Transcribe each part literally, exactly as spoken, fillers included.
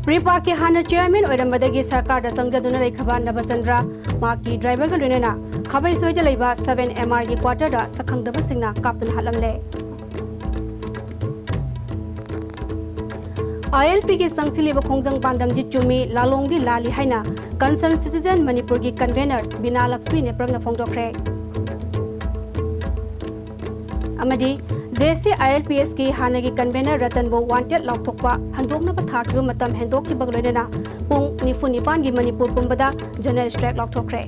ꯄ꯭ꯔꯤꯄꯥꯛꯀꯤ ꯍꯥꯟꯅ ꯆꯤꯌꯔꯃꯦꯟ ꯑꯣꯏꯔꯝꯕꯗꯒꯤ ꯁꯔꯀꯥꯔꯗ ꯆꯪꯖꯗꯨꯅ ꯂꯩꯈ꯭ꯔꯕ ꯅꯕꯆꯟꯗ꯭ꯔ, ꯃꯍꯥꯛꯀꯤ ꯗ꯭ꯔꯥꯏꯚꯔꯒ ꯂꯣꯏꯅꯅ ꯈꯥꯕꯩꯁꯣꯏꯗ ꯂꯩꯕ ꯁꯚꯦꯟ ꯑꯦꯝ ꯑꯥꯔꯒꯤ ꯀ꯭ꯋꯥꯇꯔꯗ ꯁꯛꯈꯪꯗꯕꯁꯤꯡꯅ ꯀꯥꯞꯇꯨꯅ ꯍꯥꯠꯂꯝꯂꯦ꯫ ꯑꯥꯏ ꯑꯦꯜ ꯄꯤꯒꯤ ꯆꯪꯁꯤꯜꯂꯤꯕ ꯈꯣꯡꯖꯪ ꯄꯥꯟꯗꯝꯗꯤ ꯆꯨꯝꯃꯤ, ꯂꯥꯂꯣꯡꯗꯤ ꯂꯥꯜꯂꯤ ꯍꯥꯏꯅ Concerned Citizen ꯃꯅꯤꯄꯨꯔꯒꯤ ꯀꯟꯚꯦꯅꯔ ꯕꯤꯅꯥ ꯂꯛꯁꯃꯤ ꯅꯦꯄ꯭ꯔꯝꯅ ꯐꯣꯡꯗꯣꯛꯈ꯭ꯔꯦ꯫ ꯑꯃꯗꯤ J C I L P ꯑꯦꯁꯀꯤ ꯍꯥꯟꯅꯒꯤ ꯀꯟꯚꯦꯅꯔ ꯔꯇꯟꯕꯨ ꯋꯥꯟꯇꯦꯗ ꯂꯥꯎꯊꯣꯛꯄ ꯍꯟꯗꯣꯛꯅꯕ ꯊꯥꯈꯤꯕ ꯃꯇꯝ ꯍꯦꯟꯗꯣꯛꯈꯤꯕꯒ ꯂꯣꯏꯅꯅ ꯄꯨꯡ ꯅꯤꯐꯨ ꯅꯤꯄꯥꯟꯒꯤ ꯃꯅꯤꯄꯨꯔ ꯄꯨꯝꯕꯗ ꯖꯦꯅꯔꯦꯜ ꯁ꯭ꯇ꯭ꯔꯥꯏꯛ ꯂꯥꯎꯊꯣꯛꯈ꯭ꯔꯦ꯫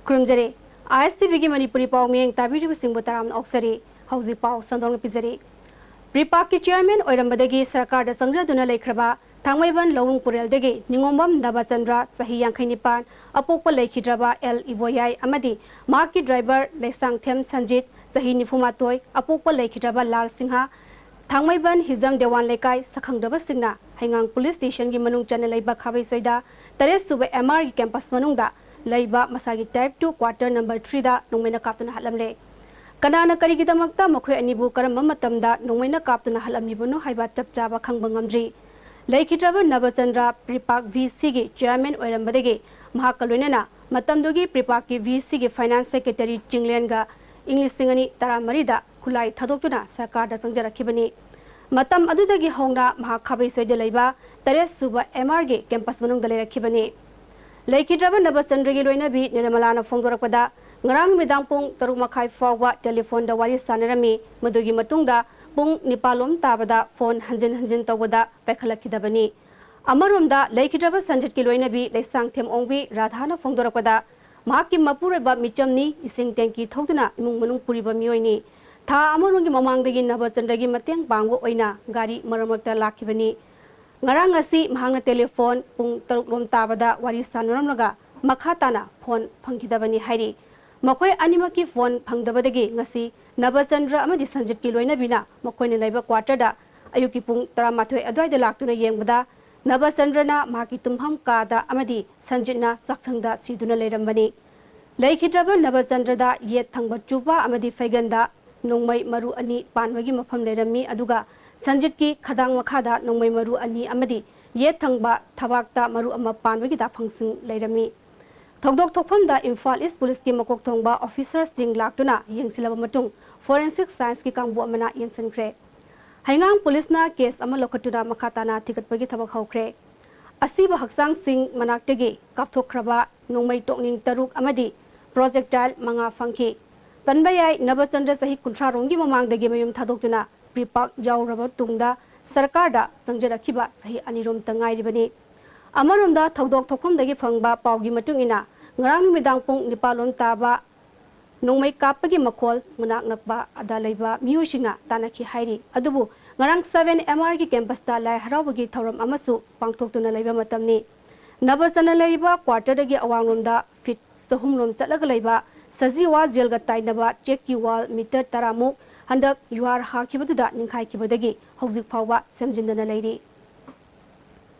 ꯈꯨꯔꯨꯝꯖꯔꯤ꯫ ꯑꯥꯏ ꯑꯦꯁ ꯇꯤ ꯚꯤꯒꯤ ꯃꯅꯤꯄꯨꯔꯤ ꯄꯥꯎ ꯃꯤꯠꯌꯦꯡ ꯇꯥꯕꯤꯔꯤꯕꯁꯤꯡꯕꯨ ꯇꯔꯥꯝꯅ ꯑꯣꯛꯆꯔꯤ꯫ ꯍꯧꯖꯤꯛ ꯄꯥꯎ ꯁꯟꯗꯣꯛꯅ ꯄꯤꯖꯔꯤ꯫ ꯄ꯭ꯔꯤꯄꯥꯛꯀꯤ ꯆꯤꯌꯔꯃꯦꯟ ꯑꯣꯏꯔꯝꯕꯗꯒꯤ ꯁꯔꯀꯥꯔꯗ ꯆꯪꯖꯗꯨꯅ ꯂꯩꯈ꯭ꯔꯕ ꯊꯥꯡꯃꯩꯕꯟ ꯂꯧꯎꯡ ꯄꯨꯔꯦꯜꯗꯒꯤ ꯅꯤꯉꯣꯝꯕꯝ ꯅꯕꯆꯟꯗ꯭ꯔ, ꯆꯍꯤ ꯌꯥꯡꯈꯩ ꯅꯤꯄꯥꯟ, ꯑꯄꯣꯛꯄ ꯂꯩꯈꯤꯗ꯭ꯔꯕ ꯑꯦꯜ ꯏꯕꯣꯌꯥꯏ ꯑꯃꯗꯤ ꯃꯍꯥꯛꯀꯤ ꯗ꯭ꯔꯥꯏꯚꯔ ꯂꯩꯁꯥꯡꯊꯦꯝ ꯁꯟꯖꯤꯠ, ꯆꯍꯤ ꯅꯤꯐꯨ ꯃꯥꯊꯣꯏ, ꯑꯄꯣꯛꯄ ꯂꯩꯈꯤꯗ꯭ꯔꯕ ꯂꯥꯜ ꯁꯤꯡꯍ, ꯊꯥꯡꯃꯩꯕꯟ ꯍꯤꯖꯝ ꯗꯦꯋꯥꯟ ꯂꯩꯀꯥꯏ ꯁꯛꯈꯪꯗꯕꯁꯤꯡꯅ ꯍꯩꯉꯥꯡ ꯄꯨꯂꯤꯁ ꯁ꯭ꯇꯦꯁꯟꯒꯤ ꯃꯅꯨꯡ ꯆꯟꯅ ꯂꯩꯕ ꯈꯥꯕꯩꯁꯣꯏꯗ ꯇꯔꯦꯠ ꯁꯨꯕ ꯑꯦꯝ ꯑꯥꯔꯒꯤ ꯀꯦꯝꯄꯁ ꯃꯅꯨꯡꯗ ꯂꯩꯕ ꯃꯁꯥꯒꯤ ꯇꯥꯏꯞ ꯇꯨ ꯀ꯭ꯋꯥꯇꯔ ꯅꯝꯕꯔ ꯊ꯭ꯔꯤꯗ ꯅꯣꯡꯃꯩꯅ ꯀꯥꯞꯇꯨꯅ ꯍꯥꯠꯂꯝꯂꯦ꯫ ꯀꯅꯥꯅ ꯀꯔꯤꯒꯤꯗꯃꯛꯇ ꯃꯈꯣꯏ ꯑꯅꯤꯕꯨ ꯀꯔꯝꯕ ꯃꯇꯝꯗ ꯅꯣꯡꯃꯩꯅ ꯀꯥꯞꯇꯨꯅ ꯍꯥꯠꯂꯝꯂꯤꯕꯅꯣ ꯍꯥꯏꯕ ꯆꯞ ꯆꯥꯕ ꯈꯪꯕ ꯉꯝꯗ꯭ꯔꯤ꯫ ꯂꯩꯈꯤꯗ꯭ꯔꯕ ꯅꯕꯆꯟꯗ꯭ꯔ ꯄ꯭ꯔꯤꯄꯥꯛ ꯚꯤ ꯁꯤꯒꯤ ꯆꯤꯌꯔꯃꯦꯟ ꯑꯣꯏꯔꯝꯕꯗꯒꯤ ꯃꯍꯥꯛꯀ ꯂꯣꯏꯅꯅ ꯃꯇꯝꯗꯨꯒꯤ ꯄ꯭ꯔꯤꯄꯥꯛꯀꯤ ꯚꯤ ꯁꯤꯒꯤ ꯐꯥꯏꯅꯥꯟꯁ ꯁꯦꯀ꯭ꯔꯦꯇꯔꯤ ꯆꯤꯡꯂꯦꯟꯒ ꯏꯪ ꯂꯤꯁꯤꯡ ꯑꯅꯤ ꯇꯔꯥꯃꯔꯤꯗ ꯈꯨꯠꯂꯥꯏ ꯊꯥꯗꯣꯛꯇꯨꯅ ꯁꯔꯀꯥꯔꯗ ꯆꯪꯖꯔꯛꯈꯤꯕꯅꯤ꯫ ꯃꯇꯝ ꯑꯗꯨꯗꯒꯤ ꯍꯧꯅ ꯃꯍꯥꯛ ꯈꯥꯕꯩꯁꯣꯏꯗ ꯂꯩꯕ ꯇꯔꯦꯠ ꯁꯨꯕ ꯑꯦꯝ ꯑꯥꯔꯒꯤ ꯀꯦꯝꯄꯁ ꯃꯅꯨꯡꯗ ꯂꯩꯔꯛꯈꯤꯕꯅꯤ꯫ ꯂꯩꯈꯤꯗ꯭ꯔꯕ ꯅꯕꯆꯟꯗ꯭ꯔꯒꯤ ꯂꯣꯏꯅꯕꯤ ꯅꯤꯔꯃꯂꯥꯅ ꯐꯣꯡꯗꯣꯔꯛꯄꯗ, ꯉꯔꯥꯡ ꯅꯨꯃꯤꯗꯥꯡ ꯄꯨꯡ ꯇꯔꯨꯛ ꯃꯈꯥꯏ ꯐꯥꯎꯕ ꯇꯦꯂꯤꯐꯣꯟꯗ ꯋꯥꯔꯤ ꯁꯥꯟꯅꯔꯝꯃꯤ꯫ ꯃꯗꯨꯒꯤ ꯃꯇꯨꯡꯗ ꯄꯨꯡ ꯅꯤꯄꯥꯜ ꯂꯣꯝ ꯇꯥꯕꯗ ꯐꯣꯟ ꯍꯟꯖꯤꯟ ꯍꯟꯖꯤꯟ ꯇꯧꯕꯗ ꯄꯥꯏꯈꯠꯂꯛꯈꯤꯗꯕꯅꯤ꯫ ꯑꯃꯔꯣꯝꯗ, ꯂꯩꯈꯤꯗ꯭ꯔꯕ ꯁꯟꯖꯤꯠꯀꯤ ꯂꯣꯏꯅꯕꯤ ꯂꯩꯁꯥꯡꯊꯦꯝ ꯑꯣꯡꯕꯤ ꯔꯥꯙꯥꯅ ꯐꯣꯡꯗꯣꯔꯛꯄꯗ, ꯃꯍꯥꯛꯀꯤ ꯃꯄꯨꯔꯣꯏꯕ ꯃꯤꯆꯝꯅꯤ, ꯏꯁꯤꯡ ꯇꯦꯡꯀꯤ ꯊꯧꯗꯨꯅ ꯏꯃꯨꯡ ꯃꯅꯨꯡ ꯄꯨꯔꯤꯕ ꯃꯤꯑꯣꯏꯅꯤ꯫ ꯊꯥ ꯑꯃꯔꯣꯝꯒꯤ ꯃꯃꯥꯡꯗꯒꯤ ꯅꯕꯆꯟꯗ꯭ꯔꯒꯤ ꯃꯇꯦꯡ ꯄꯥꯡꯕ ꯑꯣꯏꯅ ꯒꯥꯔꯤ ꯃꯔꯛ ꯃꯔꯛꯇ ꯂꯥꯛꯈꯤꯕꯅꯤ꯫ ꯉꯔꯥꯡ ꯑꯁꯤ ꯃꯍꯥꯛꯅ ꯇꯦꯂꯤꯐꯣꯟ ꯄꯨꯡ ꯇꯔꯨꯛ ꯂꯣꯝ ꯇꯥꯕꯗ ꯋꯥꯔꯤ ꯁꯥꯟꯅꯔꯝꯂꯒ ꯃꯈꯥ ꯇꯥꯅ ꯐꯣꯟ ꯐꯪꯈꯤꯗꯕꯅꯤ ꯍꯥꯏꯔꯤ꯫ ꯃꯈꯣꯏ ꯑꯅꯤꯃꯛꯀꯤ ꯐꯣꯟ ꯐꯪꯗꯕꯗꯒꯤ ꯉꯁꯤ ꯅꯕꯆꯟꯗ꯭ꯔ ꯑꯃꯗꯤ ꯁꯟꯖꯤꯠꯀꯤ ꯂꯣꯏꯅꯕꯤꯅ ꯃꯈꯣꯏꯅ ꯂꯩꯕ ꯀ꯭ꯋꯥꯇꯔꯗ ꯑꯌꯨꯛꯀꯤ ꯄꯨꯡ ꯇꯔꯥꯃꯥꯊꯣꯏ ꯑꯗꯨꯋꯥꯏꯗ ꯂꯥꯛꯇꯨꯅ ꯌꯦꯡꯕꯗ ꯅꯕꯆꯟꯗ꯭ꯔꯅ ꯃꯍꯥꯛꯀꯤ ꯇꯨꯝꯐꯝ ꯀꯥꯗ ꯑꯃꯗꯤ ꯁꯟꯖꯤꯠꯅ ꯆꯥꯛꯁꯪꯗ ꯁꯤꯗꯨꯅ ꯂꯩꯔꯝꯕꯅꯤ꯫ ꯂꯩꯈꯤꯗ꯭ꯔꯕ ꯅꯕꯆꯟꯗ꯭ꯔꯗ ꯌꯦꯠ ꯊꯪꯕ ꯆꯨꯕ ꯑꯃꯗꯤ ꯐꯩꯒꯟꯗ ꯅꯣꯡꯃꯩ ꯃꯔꯨ ꯑꯅꯤ ꯄꯥꯟꯕꯒꯤ ꯃꯐꯝ ꯂꯩꯔꯝꯃꯤ, ꯑꯗꯨꯒ ꯁꯟꯖꯤꯠꯀꯤ ꯈꯗꯥꯡ ꯃꯈꯥꯗ ꯅꯣꯡꯃꯩ ꯃꯔꯨ ꯑꯅꯤ ꯑꯃꯗꯤ ꯌꯦꯠ ꯊꯪꯕ ꯊꯕꯥꯛꯇ ꯃꯔꯨ ꯑꯃ ꯄꯥꯟꯕꯒꯤ ꯗꯥꯐꯪꯁꯤꯡ ꯂꯩꯔꯝꯃꯤ꯫ ꯊꯧꯗꯣꯛ ꯊꯣꯛꯐꯝꯗ ꯏꯝꯐꯥꯜ ꯏꯁ ꯄꯨꯂꯤꯁꯀꯤ ꯃꯀꯣꯛ ꯊꯣꯡꯕ ꯑꯣꯐꯤꯁꯔꯁꯤꯡ ꯂꯥꯛꯇꯨꯅ ꯌꯦꯡꯁꯤꯜꯂꯕ ꯃꯇꯨꯡ ꯐꯣꯔꯦꯟꯁꯤꯛ ꯁꯥꯏꯟꯁꯀꯤ ꯀꯥꯡꯕꯨ ꯑꯃꯅ ꯌꯦꯡꯁꯤꯟꯈ꯭ꯔꯦ꯫ ꯍꯩꯉꯥꯡ ꯄꯨꯂꯤꯁꯅ ꯀꯦꯁ ꯑꯃ ꯂꯧꯈꯠꯇꯨꯅ ꯃꯈꯥ ꯇꯥꯅ ꯊꯤꯒꯠꯄꯒꯤ ꯊꯕꯛ ꯍꯧꯈ꯭ꯔꯦ꯫ ꯑꯁꯤꯕ ꯍꯛꯆꯥꯡꯁꯤꯡ ꯃꯅꯥꯛꯇꯒꯤ ꯀꯥꯞꯊꯣꯛꯈ꯭ꯔꯕ ꯅꯣꯡꯃꯩ ꯇꯣꯛꯅꯤꯡ ꯇꯔꯨꯛ ꯑꯃꯗꯤ ꯄ꯭ꯔꯣꯖꯦꯛꯇꯥꯏꯜ ꯃꯉꯥ ꯐꯪꯈꯤ꯫ ꯄꯟꯕ ꯌꯥꯏ, ꯅꯕꯆꯟꯗ꯭ꯔ ꯆꯍꯤ ꯀꯨꯟꯊ꯭ꯔꯥ ꯔꯣꯝꯒꯤ ꯃꯃꯥꯡꯗꯒꯤ ꯃꯌꯨꯝ ꯊꯥꯗꯣꯛꯇꯨꯅ ꯄ꯭ꯔꯤꯄꯥꯛ ꯌꯥꯎꯔꯕ ꯇꯨꯡꯗ ꯁꯔꯀꯥꯔꯗ ꯆꯪꯖꯔꯛꯈꯤꯕ ꯆꯍꯤ ꯑꯅꯤꯔꯣꯝꯇ ꯉꯥꯏꯔꯤꯕꯅꯤ꯫ ꯑꯃꯔꯣꯝꯗ ꯊꯧꯗꯣꯛ ꯊꯣꯛꯐꯝꯗꯒꯤ ꯐꯪꯕ ꯄꯥꯎꯒꯤ ꯃꯇꯨꯡ ꯏꯟꯅ, ꯉꯔꯥꯡ ꯅꯨꯃꯤꯗꯥꯡ ꯄꯨꯡ ꯅꯤꯄꯥꯜ ꯂꯣꯝ ꯇꯥꯕ ꯅꯣꯡꯃꯩ ꯀꯥꯞꯄꯒꯤ ꯃꯈꯣꯜ ꯃꯅꯥꯛ ꯅꯛꯄ ꯑꯗ ꯂꯩꯕ ꯃꯤꯑꯣꯏꯁꯤꯡꯅ ꯇꯥꯟꯅꯈꯤ ꯍꯥꯏꯔꯤ꯫ ꯑꯗꯨꯕꯨ ꯉꯔꯥꯡ ꯁꯚꯦꯟ ꯑꯦꯝ ꯑꯥꯔꯒꯤ ꯀꯦꯝꯄꯁꯇ ꯂꯥꯏ ꯍꯔꯥꯎꯕꯒꯤ ꯊꯧꯔꯝ ꯑꯃꯁꯨ ꯄꯥꯡꯊꯣꯛꯇꯨꯅ ꯂꯩꯕ ꯃꯇꯝꯅꯤ꯫ ꯅꯕꯆꯟꯗ꯭ꯔ ꯂꯩꯔꯤꯕ ꯀ꯭ꯋꯥꯇꯔꯗꯒꯤ ꯑꯋꯥꯡꯂꯣꯝꯗ ꯐꯤꯠ ꯆꯍꯨꯝ ꯔꯣꯝ ꯆꯠꯂꯒ ꯂꯩꯕ ꯁꯖꯤꯋꯥ ꯖꯦꯜꯒ ꯇꯥꯏꯅꯕ ꯆꯦꯛꯀꯤ ꯋꯥꯜ ꯃꯤꯇꯔ ꯇꯔꯥꯃꯨꯛ ꯍꯟꯗꯛ ꯌꯨꯍꯥꯔ ꯍꯥꯈꯤꯕꯗꯨꯗ ꯅꯤꯡꯈꯥꯏꯈꯤꯕꯗꯒꯤ ꯍꯧꯖꯤꯛ ꯐꯥꯎꯕ ꯁꯦꯝꯖꯤꯟꯗꯅ ꯂꯩꯔꯤ꯫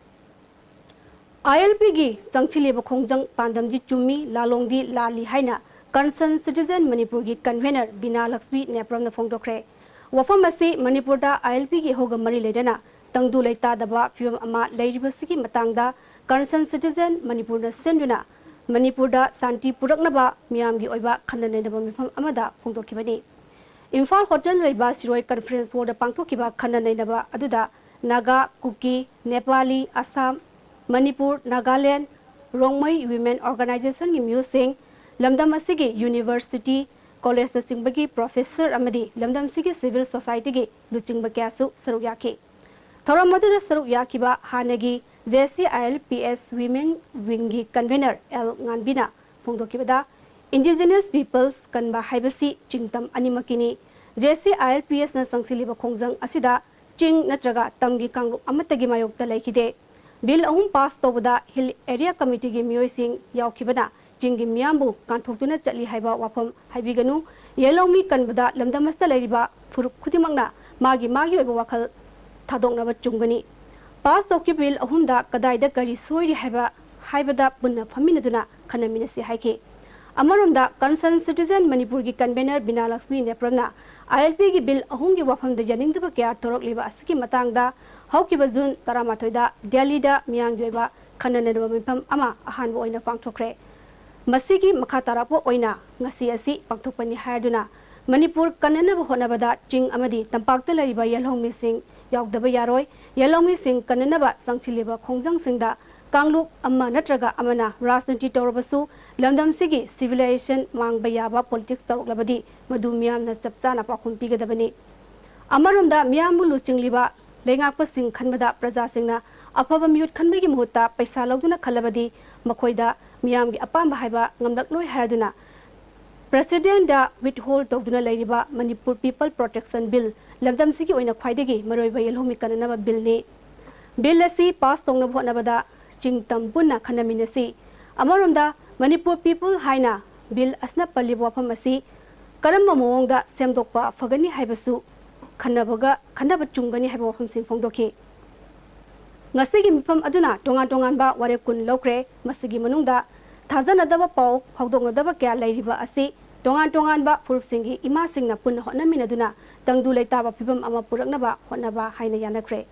ꯑꯥꯏ ꯑꯦꯜ ꯄꯤꯒꯤ ꯆꯪꯁꯤꯜꯂꯤꯕ ꯈꯣꯡꯖꯪ ꯄꯥꯟꯗꯝꯗꯤ ꯆꯨꯝꯃꯤ, ꯂꯥꯂꯣꯡꯗꯤ ꯂꯥꯜꯂꯤ ꯍꯥꯏꯅ Concerned Citizen ꯃꯅꯤꯄꯨꯔꯒꯤ ꯀꯟꯚꯦꯅꯔ ꯕꯤꯅꯥ ꯂꯛꯁꯃꯤ ꯅꯦꯄ꯭ꯔꯝꯅ ꯐꯣꯡꯗꯣꯛꯈ꯭ꯔꯦ꯫ ꯋꯥꯐꯝ ꯑꯁꯤ ꯃꯅꯤꯄꯨꯔꯗ ꯑꯥꯏ ꯑꯦꯜ ꯄꯤꯒꯤ ꯏꯍꯧꯒ ꯃꯔꯤ ꯂꯩꯅꯅ ꯇꯪꯗꯨ ꯂꯩꯇꯥꯗꯕ ꯐꯤꯕꯝ ꯑꯃ ꯂꯩꯔꯤꯕꯁꯤꯒꯤ ꯃꯇꯥꯡꯗ Concerned Citizen ꯃꯅꯤꯄꯨꯔꯅ ꯁꯤꯟꯗꯨꯅ ꯃꯅꯤꯄꯨꯔꯗ ꯁꯥꯟꯇꯤ ꯄꯨꯔꯛꯅꯕ ꯃꯤꯌꯥꯝꯒꯤ ꯑꯣꯏꯕ ꯈꯟꯅ ꯅꯩꯅꯕ ꯃꯤꯐꯝ ꯑꯃꯗ ꯐꯣꯡꯗꯣꯛꯈꯤꯕꯅꯤ꯫ ꯏꯝꯐꯥꯜ ꯍꯣꯇꯦꯜ ꯂꯩꯕ ꯁꯤꯔꯣꯏ ꯀꯟꯐꯔꯦꯟꯁ ꯍꯣꯜꯗ ꯄꯥꯡꯊꯣꯛꯈꯤꯕ ꯈꯟꯅ ꯅꯩꯅꯕ ꯑꯗꯨꯗ ꯅꯥꯒꯥ, ꯀꯨꯀꯤ, ꯅꯦꯄꯥꯂꯤ, ꯑꯁꯥꯝ, ꯃꯅꯤꯄꯨꯔ, ꯅꯥꯒꯥꯂꯦꯟ, ꯔꯣꯡꯃꯩ ꯋꯤꯃꯦꯟ ꯑꯣꯔꯒꯅꯥꯏꯖꯦꯁꯟꯒꯤ ꯃꯤꯑꯣꯏꯁꯤꯡ, ꯂꯝꯗꯝ ꯑꯁꯤꯒꯤ ꯌꯨꯅꯤꯚꯔꯁꯤꯇꯤ, ꯀꯣꯂꯦꯖꯅꯆꯤꯡꯕꯒꯤ ꯄ꯭ꯔꯣꯐꯦꯁꯔ ꯑꯃꯗꯤ ꯂꯝꯗꯝꯁꯤꯒꯤ ꯁꯤꯚꯤꯜ ꯁꯣꯁꯥꯏꯇꯤꯒꯤ ꯂꯨꯆꯤꯡꯕ ꯀꯌꯥꯁꯨ ꯁꯔꯨꯛ ꯌꯥꯈꯤ꯫ ꯊꯧꯔꯝ ꯑꯗꯨꯗ ꯁꯔꯨꯛ ꯌꯥꯈꯤꯕ ꯍꯥꯟꯅꯒꯤ J C I L P S women ꯋꯤꯡꯒꯤ ꯀꯟꯚꯦꯅꯔ ꯑꯦꯜ ꯉꯥꯟꯕꯤꯅ ꯐꯣꯡꯗꯣꯛꯈꯤꯕꯗ, ꯏꯟꯗꯤꯖꯤꯅꯁ ꯄꯤꯄꯜꯁ ꯀꯟꯕ ꯍꯥꯏꯕꯁꯤ ꯆꯤꯡꯇꯝ ꯑꯅꯤꯃꯛꯀꯤꯅꯤ꯫ ꯖꯦ ꯁꯤ ꯑꯥꯏ ꯑꯦꯜ ꯄꯤ ꯑꯦꯁꯅ ꯆꯪꯁꯤꯜꯂꯤꯕ ꯈꯣꯡꯖꯪ ꯑꯁꯤꯗ ꯆꯤꯡ ꯅꯠꯇ꯭ꯔꯒ ꯇꯝꯒꯤ ꯀꯥꯡꯂꯨꯞ ꯑꯃꯠꯇꯒꯤ ꯃꯥꯌꯣꯛꯇ ꯂꯩꯈꯤꯗꯦ꯫ ꯕꯤꯜ ꯑꯍꯨꯝ ꯄꯥꯁ ꯇꯧꯕꯗ ꯍꯤꯜ ꯑꯦꯔꯤꯌꯥ ꯀꯃꯤꯇꯤꯒꯤ ꯃꯤꯑꯣꯏꯁꯤꯡ ꯌꯥꯎꯈꯤꯕꯅ ꯆꯤꯡꯒꯤ ꯃꯤꯌꯥꯝꯕꯨ ꯀꯥꯟꯊꯣꯛꯇꯨꯅ ꯆꯠꯂꯤ ꯍꯥꯏꯕ ꯋꯥꯐꯝ ꯍꯥꯏꯕꯤꯒꯅꯨ꯫ ꯌꯦꯜꯍꯧꯃꯤ ꯀꯟꯕꯗ ꯂꯝꯗꯝ ꯑꯁꯤꯗ ꯂꯩꯔꯤꯕ ꯐꯨꯔꯨꯞ ꯈꯨꯗꯤꯡꯃꯛꯅ ꯃꯥꯒꯤ ꯃꯥꯒꯤ ꯑꯣꯏꯕ ꯋꯥꯈꯜ ꯊꯥꯗꯣꯛꯅꯕ ꯆꯨꯝꯒꯅꯤ꯫ ꯄꯥꯁ ꯇꯧꯈꯤꯕ ꯕꯤꯜ ꯑꯍꯨꯝꯗ ꯀꯗꯥꯏꯗ ꯀꯔꯤ ꯁꯣꯏꯔꯤ ꯍꯥꯏꯕ ꯍꯥꯏꯕꯗ ꯄꯨꯟꯅ ꯐꯝꯃꯤꯟꯅꯗꯨꯅ ꯈꯟꯅꯃꯤꯟꯅꯁꯤ ꯍꯥꯏꯈꯤ꯫ ꯑꯃꯔꯣꯝꯗ, Concerned Citizen ꯃꯅꯤꯄꯨꯔꯒꯤ ꯀꯟꯚꯦꯅꯔ ꯕꯤꯅꯥ ꯂꯛꯁꯃꯤ ꯅꯦꯄ꯭ꯔꯝꯅ ILPꯒꯤ ꯕꯤꯜ ꯑꯍꯨꯝꯒꯤ ꯋꯥꯐꯝꯗ ꯌꯥꯅꯤꯡꯗꯕ ꯀꯌꯥ ꯊꯣꯔꯛꯂꯤꯕ ꯑꯁꯤꯒꯤ ꯃꯇꯥꯡꯗ ꯍꯧꯈꯤꯕ ꯖꯨꯟ ꯇꯔꯥꯃꯥꯊꯣꯏꯗ ꯗꯦꯜꯂꯤꯗ ꯃꯤꯌꯥꯝꯒꯤ ꯑꯣꯏꯕ ꯈꯟꯅ ꯅꯩꯅꯕ ꯃꯤꯐꯝ ꯑꯃ ꯑꯍꯥꯟꯕ ꯑꯣꯏꯅ ꯄꯥꯡꯊꯣꯛꯈ꯭ꯔꯦ꯫ ꯃꯁꯤꯒꯤ ꯃꯈꯥ ꯇꯥꯔꯛꯄ ꯑꯣꯏꯅ ꯉꯁꯤ ꯑꯁꯤ ꯄꯥꯡꯊꯣꯛꯄꯅꯤ ꯍꯥꯏꯗꯨꯅ ꯃꯅꯤꯄꯨꯔ ꯀꯟꯅꯅꯕ ꯍꯣꯠꯅꯕꯗ ꯆꯤꯡ ꯑꯃꯗꯤ ꯇꯝꯄꯥꯛꯇ ꯂꯩꯔꯤꯕ ꯌꯦꯜꯍꯧꯃꯤꯁꯤꯡ ꯌꯥꯎꯗꯕ ꯌꯥꯔꯣꯏ꯫ ꯌꯦꯜꯍꯧꯃꯤꯁꯤꯡ ꯀꯟꯅꯅꯕ ꯆꯪꯁꯤꯜꯂꯤꯕ ꯈꯣꯡꯖꯪꯁꯤꯡꯗ ꯀꯥꯡꯂꯨꯞ ꯑꯃ ꯅꯠꯇ꯭ꯔꯒ ꯑꯃꯅ ꯔꯥꯖꯅꯤꯇꯤ ꯇꯧꯔꯕꯁꯨ, ꯂꯝꯗꯝꯁꯤꯒꯤ civilization ꯃꯥꯡꯕ ꯌꯥꯕ politics ꯇꯧꯔꯛꯂꯕꯗꯤ ꯃꯗꯨ ꯃꯤꯌꯥꯝꯅ ꯆꯞ ꯆꯥꯅ ꯄꯥꯎꯈꯨꯝ ꯄꯤꯒꯗꯕꯅꯤ꯫ ꯑꯃꯔꯣꯝꯗ, ꯃꯤꯌꯥꯝꯕꯨ ꯂꯨꯆꯤꯡꯂꯤꯕ ꯂꯩꯉꯥꯛꯄꯁꯤꯡ ꯈꯟꯕꯗ ꯄ꯭ꯔꯖꯥꯁꯤꯡꯅ ꯑꯐꯕ ꯃꯤꯍꯨꯠ ꯈꯟꯕꯒꯤ ꯃꯍꯨꯠꯇ ꯄꯩꯁꯥ ꯂꯧꯗꯨꯅ ꯈꯜꯂꯕꯗꯤ ꯃꯈꯣꯏꯗ ꯃꯤꯌꯥꯝꯒꯤ ꯑꯄꯥꯝꯕ ꯍꯥꯏꯕ ꯉꯝꯂꯛꯂꯣꯏ ꯍꯥꯏꯗꯨꯅ Presidentꯗ withhold ꯇꯧꯗꯨꯅ ꯂꯩꯔꯤꯕ Manipur People Protection Bill ꯂꯝꯗꯝꯁꯤꯒꯤ ꯑꯣꯏꯅ ꯈ꯭ꯋꯥꯏꯗꯒꯤ ꯃꯔꯨꯑꯣꯏꯕ ꯌꯦꯜꯍꯧꯃꯤ ꯀꯟꯅꯅꯕ billꯅꯤ꯫ Bill ꯑꯁꯤ ꯄꯥꯁ ꯇꯧꯅꯕ ꯍꯣꯠꯅꯕꯗ ꯆꯤꯡ ꯇꯝ ꯄꯨꯟꯅ ꯈꯟꯅꯃꯤꯟꯅꯁꯤ꯫ ꯑꯃꯔꯣꯝꯗ, ꯃꯅꯤꯄꯨꯔ People ꯍꯥꯏꯅ bill ꯑꯁꯤꯅ ꯄꯜꯂꯤꯕ ꯋꯥꯐꯝ ꯑꯁꯤ ꯀꯔꯝꯕ ꯃꯑꯣꯡꯗ ꯁꯦꯝꯗꯣꯛꯄ ꯐꯒꯅꯤ ꯍꯥꯏꯕꯁꯨ ꯈꯟꯅꯕꯒ, ꯈꯟꯅꯕ ꯆꯨꯝꯒꯅꯤ ꯍꯥꯏꯕ ꯋꯥꯐꯝꯁꯤꯡ ꯐꯣꯡꯗꯣꯛꯈꯤ꯫ ꯉꯁꯤꯒꯤ ꯃꯤꯐꯝ ꯑꯗꯨꯅ ꯇꯣꯉꯥꯟ ꯇꯣꯉꯥꯟꯕ ꯋꯥꯔꯦꯞ ꯀꯨꯟ ꯂꯧꯈ꯭ꯔꯦ꯫ ꯃꯁꯤꯒꯤ ꯃꯅꯨꯡꯗ ꯊꯥꯖꯅꯗꯕ ꯄꯥꯎ ꯐꯥꯎꯗꯣꯛꯅꯗꯕ ꯀꯌꯥ ꯂꯩꯔꯤꯕ ꯑꯁꯤ ꯇꯣꯉꯥꯟ ꯇꯣꯉꯥꯟꯕ ꯐꯨꯔꯨꯞꯁꯤꯡꯒꯤ ꯏꯃꯥꯁꯤꯡꯅ ꯄꯨꯟꯅ ꯍꯣꯠꯅꯃꯤꯟꯅꯗꯨꯅ ꯇꯪꯗꯨ ꯂꯩꯇꯥꯕ ꯐꯤꯕꯝ ꯑꯃ ꯄꯨꯔꯛꯅꯕ ꯍꯣꯠꯅꯕ ꯍꯥꯏꯅ ꯌꯥꯅꯈ꯭ꯔꯦ꯫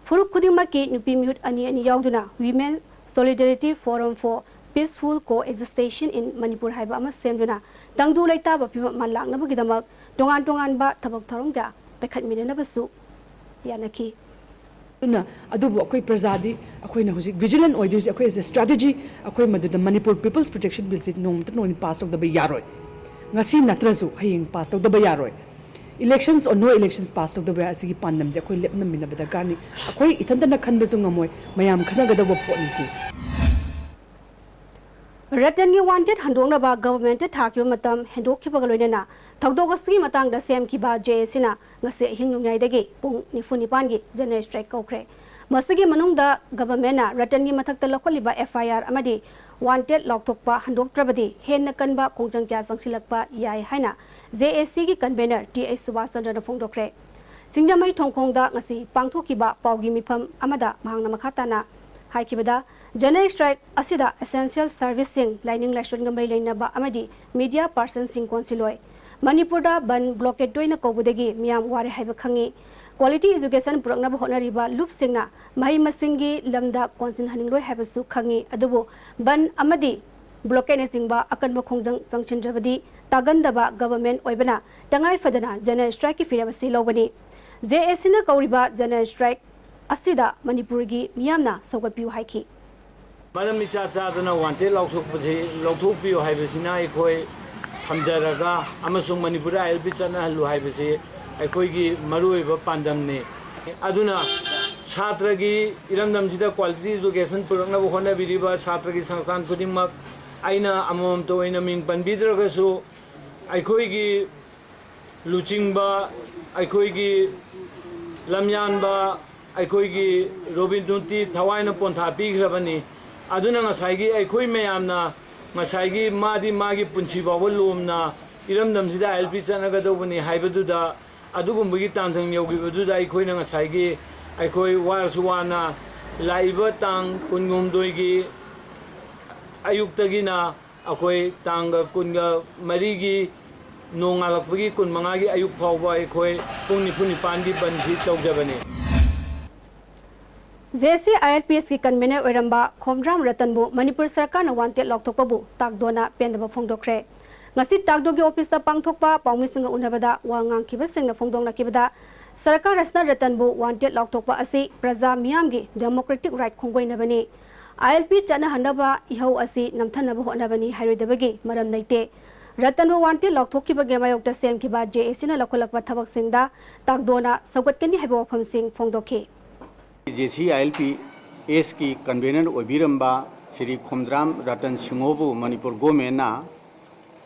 ꯐꯨꯔꯨꯞ ꯈꯨꯗꯤꯡꯃꯛꯀꯤ ꯅꯨꯄꯤ ꯃꯤꯍꯨꯠ ꯑꯅꯤ ꯑꯅꯤ ꯌꯥꯎꯗꯨꯅ Women Solidarity Forum for Peaceful Coexistence in Manipur ꯍꯥꯏꯕ ꯑꯃ ꯁꯦꯝꯗꯨꯅ ꯇꯪꯗꯨ ꯂꯩꯇꯥꯕ ꯐꯤꯕꯝ ꯑꯃ ꯂꯥꯛꯅꯕꯒꯤꯗꯃꯛ ꯇꯣꯉꯥꯟ ꯇꯣꯉꯥꯟꯕ ꯊꯕꯛ ꯊꯧꯔꯝ ꯀꯌꯥ ꯄꯥꯏꯈꯠꯃꯤꯟꯅꯅꯕꯁꯨ ꯌꯥꯅꯈꯤ꯫ ꯑꯗꯨꯅ, ꯑꯗꯨꯕꯨ ꯑꯩꯈꯣꯏ ꯄ꯭ꯔꯖꯥꯗꯤ ꯑꯩꯈꯣꯏꯅ ꯍꯧꯖꯤꯛ vigilant ꯑꯣꯏꯗꯣꯏꯁꯦ꯫ ꯑꯩꯈꯣꯏ as a strategy, ꯑꯩꯈꯣꯏ ꯃꯗꯨꯗ Manipur People's Protection Billꯁꯦ ꯅꯣꯡꯃꯇ ꯅꯣꯡꯃ ꯄꯥꯁ ꯇꯧꯗꯕ ꯌꯥꯔꯣꯏ꯫ ꯉꯁꯤ ꯅꯠꯇ꯭ꯔꯁꯨ ꯍꯌꯦꯡ ꯄꯥꯁ ꯇꯧꯗꯕ ꯌꯥꯔꯣꯏ꯫ Elections or no elections, pass ꯇꯧꯗꯕ ꯌꯥꯏ꯫ ꯑꯁꯤꯒꯤ ꯄꯥꯟꯗꯝꯁꯦ ꯑꯩꯈꯣꯏ ꯂꯦꯞꯅꯃꯤꯟꯅꯕ ꯗꯔꯀꯥꯔꯅꯤ꯫ ꯑꯩꯈꯣꯏ ꯏꯊꯟꯇꯅ ꯈꯟꯕꯁꯨ ꯉꯝꯃꯣꯏ, ꯃꯌꯥꯝ ꯈꯟꯅꯒꯗꯧꯕ ꯄꯣꯠꯅꯤ ꯁꯤ꯫ ꯔꯇꯟꯒꯤ wanted ꯍꯟꯗꯣꯛꯅꯕ governmentꯇ ꯊꯥꯈꯤꯕ ꯃꯇꯝ ꯍꯦꯟꯗꯣꯛꯈꯤꯕꯒ ꯂꯣꯏꯅꯅ ꯊꯧꯗꯣꯛ ꯑꯁꯤꯒꯤ ꯃꯇꯥꯡꯗ ꯁꯦꯝꯈꯤꯕ JACꯅ ꯉꯁꯤ ꯑꯍꯤꯡ ꯅꯣꯡꯌꯥꯏꯗꯒꯤ ꯄꯨꯡ ꯅꯤꯐꯨ ꯅꯤꯄꯥꯟꯒꯤ general strike ꯀꯧꯈ꯭ꯔꯦ꯫ ꯃꯁꯤꯒꯤ ꯃꯅꯨꯡꯗ governmentꯅ ꯔꯇꯟꯒꯤ ꯃꯊꯛꯇ ꯂꯧꯈꯠꯂꯤꯕ FIR ꯑꯃꯗꯤ wanted ꯂꯥꯎꯊꯣꯛꯄ ꯍꯟꯗꯣꯛꯇ꯭ꯔꯕꯗꯤ ꯍꯦꯟꯅ ꯀꯟꯕ ꯈꯣꯡꯖꯪ ꯀꯌꯥ ꯆꯪꯁꯤꯜꯂꯛꯄ ꯌꯥꯏ ꯍꯥꯏꯅ JACꯒꯤ convener Th ꯁꯨꯕꯥꯁ ꯆꯟꯗ꯭ꯔꯅ ꯐꯣꯡꯗꯣꯛꯈ꯭ꯔꯦ꯫ ꯁꯤꯡꯖꯃꯩ ꯊꯣꯡꯈꯣꯡꯗ ꯉꯁꯤ ꯄꯥꯡꯊꯣꯛꯈꯤꯕ ꯄꯥꯎꯒꯤ ꯃꯤꯐꯝ ꯑꯃꯗ ꯃꯍꯥꯛꯅ ꯃꯈꯥ ꯇꯥꯅ ꯍꯥꯏꯈꯤꯕꯗ, ꯖꯦꯅꯔꯦꯜ ꯁ꯭ꯇ꯭ꯔꯥꯏꯛ ꯑꯁꯤꯗ ꯑꯦꯁꯦꯟꯁꯤꯌꯦꯜ ꯁꯔꯚꯤꯁꯁꯤꯡ, ꯂꯥꯏꯅꯤꯡ ꯂꯥꯏꯁꯣꯟꯒ ꯃꯔꯤ ꯂꯩꯅꯕ ꯑꯃꯗꯤ ꯃꯤꯗꯤꯌꯥ ꯄꯥꯔꯁꯟꯁꯤꯡ ꯀꯣꯟꯁꯤꯜꯂꯣꯏ꯫ ꯃꯅꯤꯄꯨꯔꯗ ꯕꯟ ꯕ꯭ꯂꯣꯀꯦꯗ ꯇꯣꯏꯅ ꯀꯧꯕꯗꯒꯤ ꯃꯤꯌꯥꯝ ꯋꯥꯔꯦ ꯍꯥꯏꯕ ꯈꯪꯉꯤ꯫ ꯀ꯭ꯋꯥꯂꯤꯇꯤ ꯑꯦꯖꯨꯀꯦꯁꯟ ꯄꯨꯔꯛꯅꯕ ꯍꯣꯠꯅꯔꯤꯕ ꯂꯨꯞꯁꯤꯡꯅ ꯃꯍꯩ ꯃꯁꯤꯡꯒꯤ ꯂꯝꯗ ꯀꯣꯟꯁꯤꯟꯍꯟꯅꯤꯡꯂꯣꯏ ꯍꯥꯏꯕꯁꯨ ꯈꯪꯉꯤ꯫ ꯑꯗꯨꯕꯨ ꯕꯟ ꯑꯃꯗꯤ ꯕ꯭ꯂꯣꯀꯦꯗꯅꯆꯤꯡꯕ ꯑꯀꯟꯕ ꯈꯣꯡꯖꯪ ꯆꯪꯁꯤꯟꯗ꯭ꯔꯕꯗꯤ ꯇꯥꯒꯟꯗꯕ ꯒꯚꯔꯟꯃꯦꯟꯠ ꯑꯣꯏꯕꯅ ꯇꯉꯥꯏ ꯐꯗꯅ ꯖꯦꯅꯔꯦꯜ ꯁ꯭ꯇ꯭ꯔꯥꯏꯛꯀꯤ ꯐꯤꯔꯦꯞ ꯑꯁꯤ ꯂꯧꯒꯅꯤ꯫ ꯖꯦ ꯑꯦ ꯁꯤꯅ ꯀꯧꯔꯤꯕ ꯖꯦꯅꯔꯦꯜ ꯁ꯭ꯇ꯭ꯔꯥꯏꯛ ꯑꯁꯤꯗ ꯃꯅꯤꯄꯨꯔꯒꯤ ꯃꯤꯌꯥꯝꯅ ꯁꯧꯒꯠꯄꯤꯌꯨ ꯍꯥꯏꯈꯤ꯫ ꯃꯔꯝ ꯏꯆꯥ ꯆꯥꯗꯅ ꯋꯥꯟꯇꯦꯗ ꯂꯥꯎꯊꯣꯛꯄꯁꯤ ꯂꯧꯊꯣꯛꯄꯤꯌꯨ ꯍꯥꯏꯕꯁꯤꯅ ꯑꯩꯈꯣꯏ ꯊꯝꯖꯔꯒ ꯑꯃꯁꯨꯡ ꯃꯅꯤꯄꯨꯔꯗ ꯑꯥꯏ ꯑꯦꯜ ꯄꯤ ꯆꯠꯅꯍꯜꯂꯨ ꯍꯥꯏꯕꯁꯤ ꯑꯩꯈꯣꯏꯒꯤ ꯃꯔꯨꯑꯣꯏꯕ ꯄꯥꯟꯗꯝꯅꯤ꯫ ꯑꯗꯨꯅ ꯁꯥꯇ꯭ꯔꯒꯤ ꯏꯔꯝꯗꯝꯁꯤꯗ ꯀ꯭ꯋꯥꯂꯤꯇꯤ ꯑꯦꯖꯨꯀꯦꯁꯟ ꯄꯨꯔꯛꯅꯕ ꯍꯣꯠꯅꯕꯤꯔꯤꯕ ꯁꯥꯇ꯭ꯔꯒꯤ ꯁꯪꯁꯊꯥꯟ ꯈꯨꯗꯤꯡꯃꯛ, ꯑꯩꯅ ꯑꯃꯃꯝꯇ ꯑꯣꯏꯅ ꯃꯤꯡ ꯄꯟꯕꯤꯗ꯭ꯔꯒꯁꯨ, ꯑꯩꯈꯣꯏꯒꯤ ꯂꯨꯆꯤꯡꯕ, ꯑꯩꯈꯣꯏꯒꯤ ꯂꯝꯌꯥꯟꯕ, ꯑꯩꯈꯣꯏꯒꯤ ꯔꯣꯕꯤꯟ ꯍꯨꯗꯇꯤ ꯊꯋꯥꯏꯅ ꯄꯣꯟꯊꯥ ꯄꯤꯈ꯭ꯔꯕꯅꯤ꯫ ꯑꯗꯨꯅ ꯉꯁꯥꯏꯒꯤ ꯑꯩꯈꯣꯏ ꯃꯌꯥꯝꯅ ꯉꯁꯥꯏꯒꯤ ꯃꯥꯗꯤ ꯃꯥꯒꯤ ꯄꯨꯟꯁꯤ ꯐꯥꯎꯕ ꯂꯣꯝꯅ ꯏꯔꯝꯗꯝꯁꯤꯗ ꯑꯥꯏ ꯑꯦꯜ ꯄꯤ ꯆꯠꯅꯒꯗꯧꯕꯅꯤ ꯍꯥꯏꯕꯗꯨꯗ, ꯑꯗꯨꯒꯨꯝꯕꯒꯤ ꯇꯥꯟꯊꯪ ꯌꯧꯈꯤꯕꯗꯨꯗ ꯑꯩꯈꯣꯏꯅ ꯉꯁꯥꯏꯒꯤ ꯑꯩꯈꯣꯏ ꯋꯥꯔꯁꯨ ꯋꯥꯅ ꯂꯥꯛꯏꯕ ꯇꯥꯡ ꯀꯨꯟꯍꯨꯝꯗꯣꯏꯒꯤ ꯑꯌꯨꯛꯇꯒꯤꯅ ꯑꯩꯈꯣꯏ ꯇꯥꯡꯒ ꯀꯨꯟꯒ ꯃꯔꯤꯒꯤ ꯅꯣꯡꯉꯥꯜꯂꯛꯄꯒꯤ ꯀꯨꯟ ꯃꯉꯥꯒꯤ ꯑꯌꯨꯛ ꯐꯥꯎꯕ ꯑꯩꯈꯣꯏ ꯄꯨꯡ ꯅꯤꯐꯨ ꯅꯤꯄꯥꯟꯒꯤ ꯕꯟꯁꯤ ꯇꯧꯖꯕꯅꯤ꯫ J C I L P ꯑꯦꯁꯀꯤ ꯀꯟꯚꯦꯅꯔ ꯑꯣꯏꯔꯝꯕ ꯈꯣꯝꯗ꯭ꯔꯥꯝ ꯔꯇꯟꯕꯨ ꯃꯅꯤꯄꯨꯔ ꯁꯔꯀꯥꯔꯅ ꯋꯥꯟꯇꯦꯗ ꯂꯥꯎꯊꯣꯛꯄꯕꯨ ꯇꯥꯛꯗꯣꯅ ꯄꯦꯟꯗꯕ ꯐꯣꯡꯗꯣꯛꯈ꯭ꯔꯦ꯫ ꯉꯁꯤ ꯇꯥꯛꯗꯣꯒꯤ ꯑꯣꯐꯤꯁꯇ ꯄꯥꯡꯊꯣꯛꯄ ꯄꯥꯎꯃꯤꯁꯤꯡꯒ ꯎꯅꯕꯗ ꯋꯥ ꯉꯥꯡꯈꯤꯕꯁꯤꯡꯅ ꯐꯣꯡꯗꯣꯛꯅꯈꯤꯕꯗ, ꯁꯔꯀꯥꯔ ꯑꯁꯤꯅ ꯔꯇꯟꯕꯨ ꯋꯥꯟꯇꯦꯗ ꯂꯥꯎꯊꯣꯛꯄ ꯑꯁꯤ ꯄ꯭ꯔꯖꯥ ꯃꯤꯌꯥꯝꯒꯤ ꯗꯦꯃꯣꯀ꯭ꯔꯦꯇꯤꯛ ꯔꯥꯏꯠ ꯈꯣꯡꯒꯣꯏꯅꯕꯅꯤ꯫ ꯑꯥꯏ ꯑꯦꯜ ꯄꯤ ꯆꯠꯅꯍꯟꯅꯕ ꯏꯍꯧ ꯑꯁꯤ ꯅꯝꯊꯅꯕ ꯍꯣꯠꯅꯕꯅꯤ ꯍꯥꯏꯔꯣꯏꯗꯕꯒꯤ ꯃꯔꯝ ꯂꯩꯇꯦ꯫ ꯔꯇꯟꯕꯨ ꯋꯥꯟꯇꯦꯗ ꯂꯥꯎꯊꯣꯛꯈꯤꯕꯒꯤ ꯃꯥꯌꯣꯛꯇ ꯁꯦꯝꯈꯤꯕ ꯖꯦ ꯑꯦ ꯁꯤꯅ ꯂꯧꯈꯠꯂꯛꯄ ꯊꯕꯛꯁꯤꯡꯗ ꯇꯥꯛꯗꯣꯅ ꯁꯧꯒꯠꯀꯅꯤ ꯍꯥꯏꯕ ꯋꯥꯐꯝꯁꯤꯡ ꯐꯣꯡꯗꯣꯛꯈꯤ꯫ J C I L P ꯑꯦꯁꯀꯤ ꯀꯟꯚꯦꯅꯔ ꯑꯣꯏꯕꯤꯔꯝꯕ ꯁ꯭ꯔꯤ ꯈꯣꯝꯗ꯭ꯔꯥꯝ ꯔꯇꯟ ꯁꯤꯡꯍꯕꯨ ꯃꯅꯤꯄꯨꯔ ꯒꯣꯔꯃꯦꯟꯅ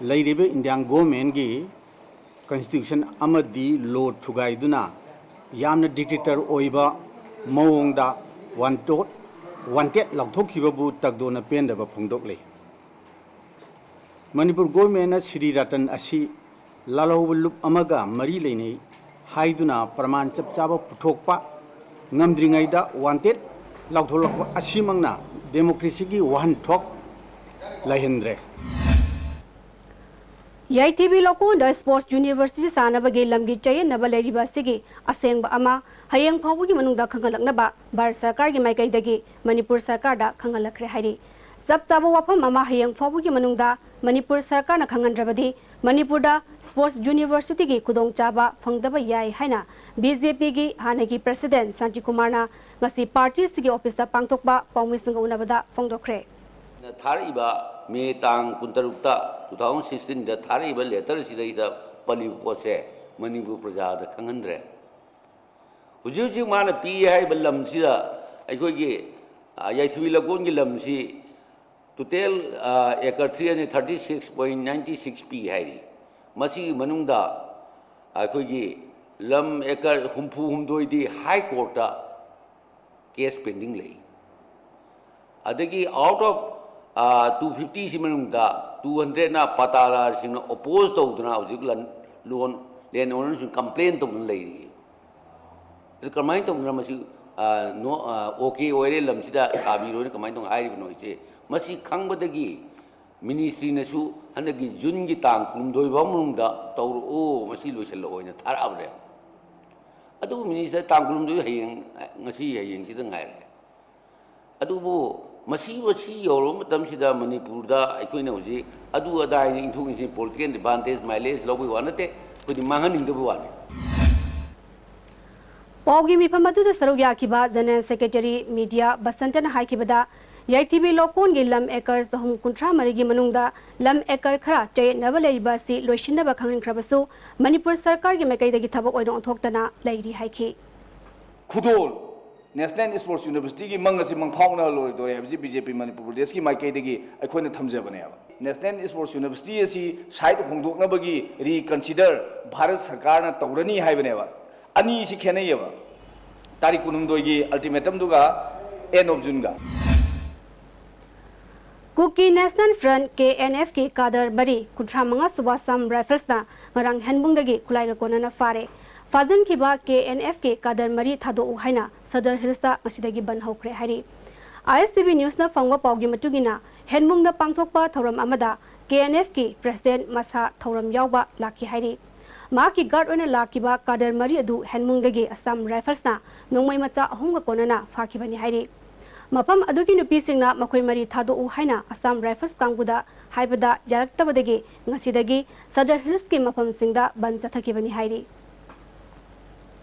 ꯂꯩꯔꯤꯕ ꯏꯟꯗꯤꯌꯥꯟ ꯒꯣꯔꯃꯦꯟꯒꯤ ꯀꯟꯁꯇꯤꯇ꯭ꯌꯨꯁꯟ ꯑꯃꯗꯤ ꯂꯣ ꯊꯨꯒꯥꯏꯗꯨꯅ ꯌꯥꯝꯅ ꯗꯤꯛꯇꯦꯇꯔ ꯑꯣꯏꯕ ꯃꯑꯣꯡꯗ ꯋꯥꯟꯇꯣꯠ ꯋꯥꯟꯇꯦꯗ ꯂꯥꯎꯊꯣꯛꯈꯤꯕꯕꯨ ꯇꯥꯛꯗꯣꯅ ꯄꯦꯟꯗꯕ ꯐꯣꯡꯗꯣꯛꯂꯤ꯫ ꯃꯅꯤꯄꯨꯔ ꯒꯣꯔꯃꯦꯟꯅ ꯁ꯭ꯔꯤ ꯔꯇꯟ ꯑꯁꯤ ꯂꯥꯜꯍꯧꯕ ꯂꯨꯞ ꯑꯃꯒ ꯃꯔꯤ ꯂꯩꯅꯩ ꯍꯥꯏꯗꯨꯅ ꯄ꯭ꯔꯃꯥꯟ ꯆꯞ ꯆꯥꯕ ꯄꯨꯊꯣꯛꯄ ꯉꯝꯗ꯭ꯔꯤꯉꯩꯗ wanted ꯂꯥꯎꯊꯣꯛꯂꯛꯄ ꯑꯁꯤꯃꯛꯅ democracyꯒꯤ ꯋꯥꯍꯟꯊꯣꯛ ꯂꯩꯍꯟꯗ꯭ꯔꯦ꯫ ꯌꯥꯏꯊꯤꯕꯤ ꯂꯧꯀꯣꯟꯗ Sports University ꯁꯥꯅꯕꯒꯤ ꯂꯝꯒꯤ ꯆꯌꯦꯠꯅꯕ ꯂꯩꯔꯤꯕ ꯑꯁꯤꯒꯤ ꯑꯁꯦꯡꯕ ꯑꯃ ꯍꯌꯦꯡ ꯐꯥꯎꯕꯒꯤ ꯃꯅꯨꯡꯗ ꯈꯪꯍꯜꯂꯛꯅꯕ ꯚꯥꯔꯠ ꯁꯔꯀꯥꯔꯒꯤ ꯃꯥꯏꯀꯩꯗꯒꯤ ꯃꯅꯤꯄꯨꯔ ꯁꯔꯀꯥꯔꯗ ꯈꯪꯍꯜꯂꯛꯈ꯭ꯔꯦ ꯍꯥꯏꯔꯤ꯫ ꯆꯞ ꯆꯥꯕ ꯋꯥꯐꯝ ꯑꯃ ꯍꯌꯦꯡ ꯐꯥꯎꯕꯒꯤ ꯃꯅꯨꯡꯗ ꯃꯅꯤꯄꯨꯔ ꯁꯔꯀꯥꯔꯅ ꯈꯪꯍꯟꯗ꯭ꯔꯕꯗꯤ ꯃꯅꯤꯄꯨꯔꯗ Sports Universityꯒꯤ ꯈꯨꯗꯣꯡꯆꯥꯕ ꯐꯪꯗꯕ ꯌꯥꯏ ꯍꯥꯏꯅ BJPꯒꯤ ꯍꯥꯟꯅꯒꯤ President ꯁꯥꯟꯇꯤꯀꯨꯃꯥꯔꯅ ꯉꯁꯤ party ꯑꯁꯤꯒꯤ officeꯇ ꯄꯥꯡꯊꯣꯛꯄ ꯄꯥꯎꯃꯤꯁꯤꯡꯒ ꯎꯅꯕꯗ ꯐꯣꯡꯗꯣꯛꯈ꯭ꯔꯦ꯫ ꯊꯥꯔꯛꯏꯕ ꯃꯦ ꯇꯥꯡ ꯀꯨꯟꯇꯔꯨꯛꯇ, two thousand sixteenꯗ ꯊꯥꯔꯛꯏꯕ letter ꯑꯁꯤꯗꯩꯗ ꯄꯜꯂꯤꯕ ꯄꯣꯠꯁꯦ ꯃꯅꯤꯄꯨꯔ ꯄ꯭ꯔꯖꯥꯗ ꯈꯪꯍꯟꯗ꯭ꯔꯦ꯫ ꯍꯧꯖꯤꯛ ꯍꯧꯖꯤꯛ ꯃꯥꯅ ꯄꯤ ꯍꯥꯏꯔꯤꯕ ꯂꯝꯁꯤꯗ ꯑꯩꯈꯣꯏꯒꯤ, ꯑ, ꯌꯥꯏꯊꯤꯕꯤ ꯂꯧꯀꯣꯟꯒꯤ ꯂꯝꯁꯤ total, ꯑ, acre three hundred thirty six point nine six ꯄꯤ ꯍꯥꯏꯔꯤ꯫ ꯃꯁꯤꯒꯤ ꯃꯅꯨꯡꯗ ꯑꯩꯈꯣꯏꯒꯤ ꯂꯝ acre ꯍꯨꯝꯐꯨ ꯍꯨꯝꯗꯣꯏꯗꯤ High Courtꯇ case pending ꯂꯩ꯫ ꯑꯗꯒꯤ out of, ꯑ, two fiftyꯁꯤ ꯃꯅꯨꯡꯗ two hundredꯅ ꯄꯇꯥꯗꯥꯔꯁꯤꯡꯅ oppose ꯇꯧꯗꯨꯅ ꯍꯧꯖꯤꯛ ꯂꯟ-, ꯂꯣꯟ, land ownerꯁꯤꯡ complain ꯇꯧꯗꯨꯅ ꯂꯩꯔꯤ꯫ ꯑꯗꯨ ꯀꯃꯥꯏꯅ ꯇꯧꯗꯅ ꯃꯁꯤ, ꯑ, no, ꯑ, OK ꯑꯣꯏꯔꯦ, ꯂꯝꯁꯤꯗ ꯁꯥꯕꯤꯔꯣꯏꯅ ꯀꯃꯥꯏꯅ ꯇꯧꯅ ꯍꯥꯏꯔꯤꯕꯅꯣ ꯏꯆꯦ? ꯃꯁꯤ ꯈꯪꯕꯗꯒꯤ ministryꯅꯁꯨ ꯍꯟꯗꯛꯀꯤ Juneꯒꯤ ꯇꯥꯡ ꯀꯨꯟꯍꯨꯝꯗꯣꯏ ꯐꯥꯎ ꯃꯅꯨꯡꯗ ꯇꯧꯔꯛꯑꯣ, ꯃꯁꯤ ꯂꯣꯏꯁꯤꯜꯂꯛꯑꯣꯅ ꯊꯥꯔꯛꯑꯕꯅꯦ꯫ ꯑꯗꯨꯕꯨ minister ꯇꯥꯡ ꯀꯨꯟꯍꯨꯝꯗꯣꯏ ꯍꯌꯦꯡ, ꯉꯁꯤ ꯍꯌꯦꯡꯁꯤꯗ ꯉꯥꯏꯔꯦ꯫ ꯑꯗꯨꯕꯨ ꯃꯁꯤ, ꯃꯁꯤ ꯌꯧꯔꯕ ꯃꯇꯝꯁꯤꯗ ꯃꯅꯤꯄꯨꯔꯗ ꯑꯩꯈꯣꯏꯅ ꯍꯧꯖꯤꯛ ꯑꯗꯨ ꯑꯗꯥ ꯍꯥꯏꯅ ꯏꯟꯊꯣꯛ ꯏꯟꯁꯤꯟ political advantage, mileage ꯂꯧꯕꯒꯤ ꯋꯥ ꯅꯠꯇꯦ, ꯑꯩꯈꯣꯏꯗꯤ ꯃꯥꯡꯍꯟꯅꯤꯡꯗꯕꯒꯤ ꯋꯥꯅꯤ꯫ ꯄꯥꯎꯒꯤ ꯃꯤꯐꯝ ꯑꯗꯨꯗ ꯁꯔꯨꯛ ꯌꯥꯈꯤꯕ General Secretary Media ꯕꯁꯟꯇꯅ ꯍꯥꯏꯈꯤꯕꯗ, ꯌꯥꯏꯊꯤꯕꯤ ꯂꯧꯀꯣꯟꯒꯤ ꯂꯝ acre ꯆꯍꯨꯝ ꯀꯨꯟꯊ꯭ꯔꯥ ꯃꯔꯤꯒꯤ ꯃꯅꯨꯡꯗ ꯂꯝ acre ꯈꯔ ꯆꯌꯦꯠꯅꯕ ꯂꯩꯔꯤꯕ ꯑꯁꯤ ꯂꯣꯏꯁꯤꯟꯅꯕ ꯈꯪꯍꯟꯈ꯭ꯔꯕꯁꯨ, ꯃꯅꯤꯄꯨꯔ ꯁꯔꯀꯥꯔꯒꯤ ꯃꯥꯏꯀꯩꯗꯒꯤ ꯊꯕꯛ ꯑꯣꯏꯅ ꯑꯣꯟꯊꯣꯛꯇꯅ ꯂꯩꯔꯤ ꯍꯥꯏꯈꯤ꯫ ꯈꯨꯗꯣꯜ, National Sports Universityꯒꯤ ꯃꯪ ꯑꯁꯤ ꯃꯪꯐꯥꯎꯅꯍꯜꯂꯣꯏꯗꯣꯔꯦ ꯍꯥꯏꯕꯁꯤ BJP ꯃꯅꯤꯄꯨꯔ ꯄ꯭ꯔꯗꯦꯁꯀꯤ ꯃꯥꯏꯀꯩꯗꯒꯤ ꯑꯩꯈꯣꯏꯅ ꯊꯝꯖꯕꯅꯦꯕ꯫ National Sports University ꯑꯁꯤ site ꯍꯣꯡꯗꯣꯛꯅꯕꯒꯤ reconsider ꯚꯥꯔꯠ ꯁꯔꯀꯥꯔꯅ ꯇꯧꯔꯅꯤ ꯍꯥꯏꯕꯅꯦꯕ꯫ ꯑꯅꯤꯁꯤ ꯈꯦꯠꯅꯩꯌꯦꯕ, ꯇꯥꯔꯤꯛ ꯀꯨꯟꯍꯨꯝꯗꯣꯏꯒꯤ ultimatumꯗꯨꯒ end of Juneꯒ꯫ Kuki National Front, KNFꯀꯤ cadre ꯃꯔꯤ, ꯀꯨꯟꯊ꯭ꯔꯥ ꯃꯉꯥ ꯁꯨꯕ Assam Riflesꯅ ꯉꯔꯥꯡ ꯍꯦꯟꯕꯨꯡꯗꯒꯤ ꯈꯨꯠꯂꯥꯏꯒ ꯀꯣꯟꯅꯅ ꯐꯥꯔꯦ꯫ ꯐꯥꯖꯤꯟꯈꯤꯕ ꯀꯦ ꯑꯦꯟ ꯑꯦꯐꯀꯤ ꯀꯥꯗꯔ ꯃꯔꯤ ꯊꯥꯗꯣꯛꯎ ꯍꯥꯏꯅ ꯁꯗꯔ ꯍꯤꯜꯁꯇ ꯉꯁꯤꯗꯒꯤ ꯕꯟ ꯍꯧꯈ꯭ꯔꯦ ꯍꯥꯏꯔꯤ꯫ ꯑꯥꯏ ꯑꯦꯁ ꯇꯤ ꯚꯤ ꯅ꯭ꯌꯨꯁꯅ ꯐꯪꯕ ꯄꯥꯎꯒꯤ ꯃꯇꯨꯡ ꯏꯟꯅ, ꯍꯦꯟꯃꯨꯡꯗ ꯄꯥꯡꯊꯣꯛꯄ ꯊꯧꯔꯝ ꯑꯃꯗ ꯀꯦ ꯑꯦꯟ ꯑꯦꯐꯀꯤ ꯄ꯭ꯔꯦꯁꯤꯗꯦꯟꯠ ꯃꯁꯥ ꯊꯧꯔꯝ ꯌꯥꯎꯕ ꯂꯥꯛꯈꯤ ꯍꯥꯏꯔꯤ꯫ ꯃꯍꯥꯛꯀꯤ ꯒꯥꯔꯗ ꯑꯣꯏꯅ ꯂꯥꯛꯈꯤꯕ ꯀꯥꯗꯔ ꯃꯔꯤ ꯑꯗꯨ ꯍꯦꯟꯃꯨꯡꯗꯒꯤ ꯑꯁꯥꯝ ꯔꯥꯏꯐꯜꯁꯅ ꯅꯣꯡꯃꯩ ꯃꯆꯥ ꯑꯍꯨꯝꯒ ꯀꯣꯟꯅꯅ ꯐꯥꯈꯤꯕꯅꯤ ꯍꯥꯏꯔꯤ꯫ ꯃꯐꯝ ꯑꯗꯨꯒꯤ ꯅꯨꯄꯤꯁꯤꯡꯅ ꯃꯈꯣꯏ ꯃꯔꯤ ꯊꯥꯗꯣꯛꯎ ꯍꯥꯏꯅ ꯑꯁꯥꯝ ꯔꯥꯏꯐꯜꯁ ꯀꯥꯡꯕꯨꯗ ꯍꯥꯏꯕꯗ ꯌꯥꯔꯛꯇꯕꯗꯒꯤ ꯉꯁꯤꯗꯒꯤ ꯁꯗꯔ ꯍꯤꯜꯁꯀꯤ ꯃꯐꯝꯁꯤꯡꯗ ꯕꯟ ꯆꯠꯊꯈꯤꯕꯅꯤ ꯍꯥꯏꯔꯤ꯫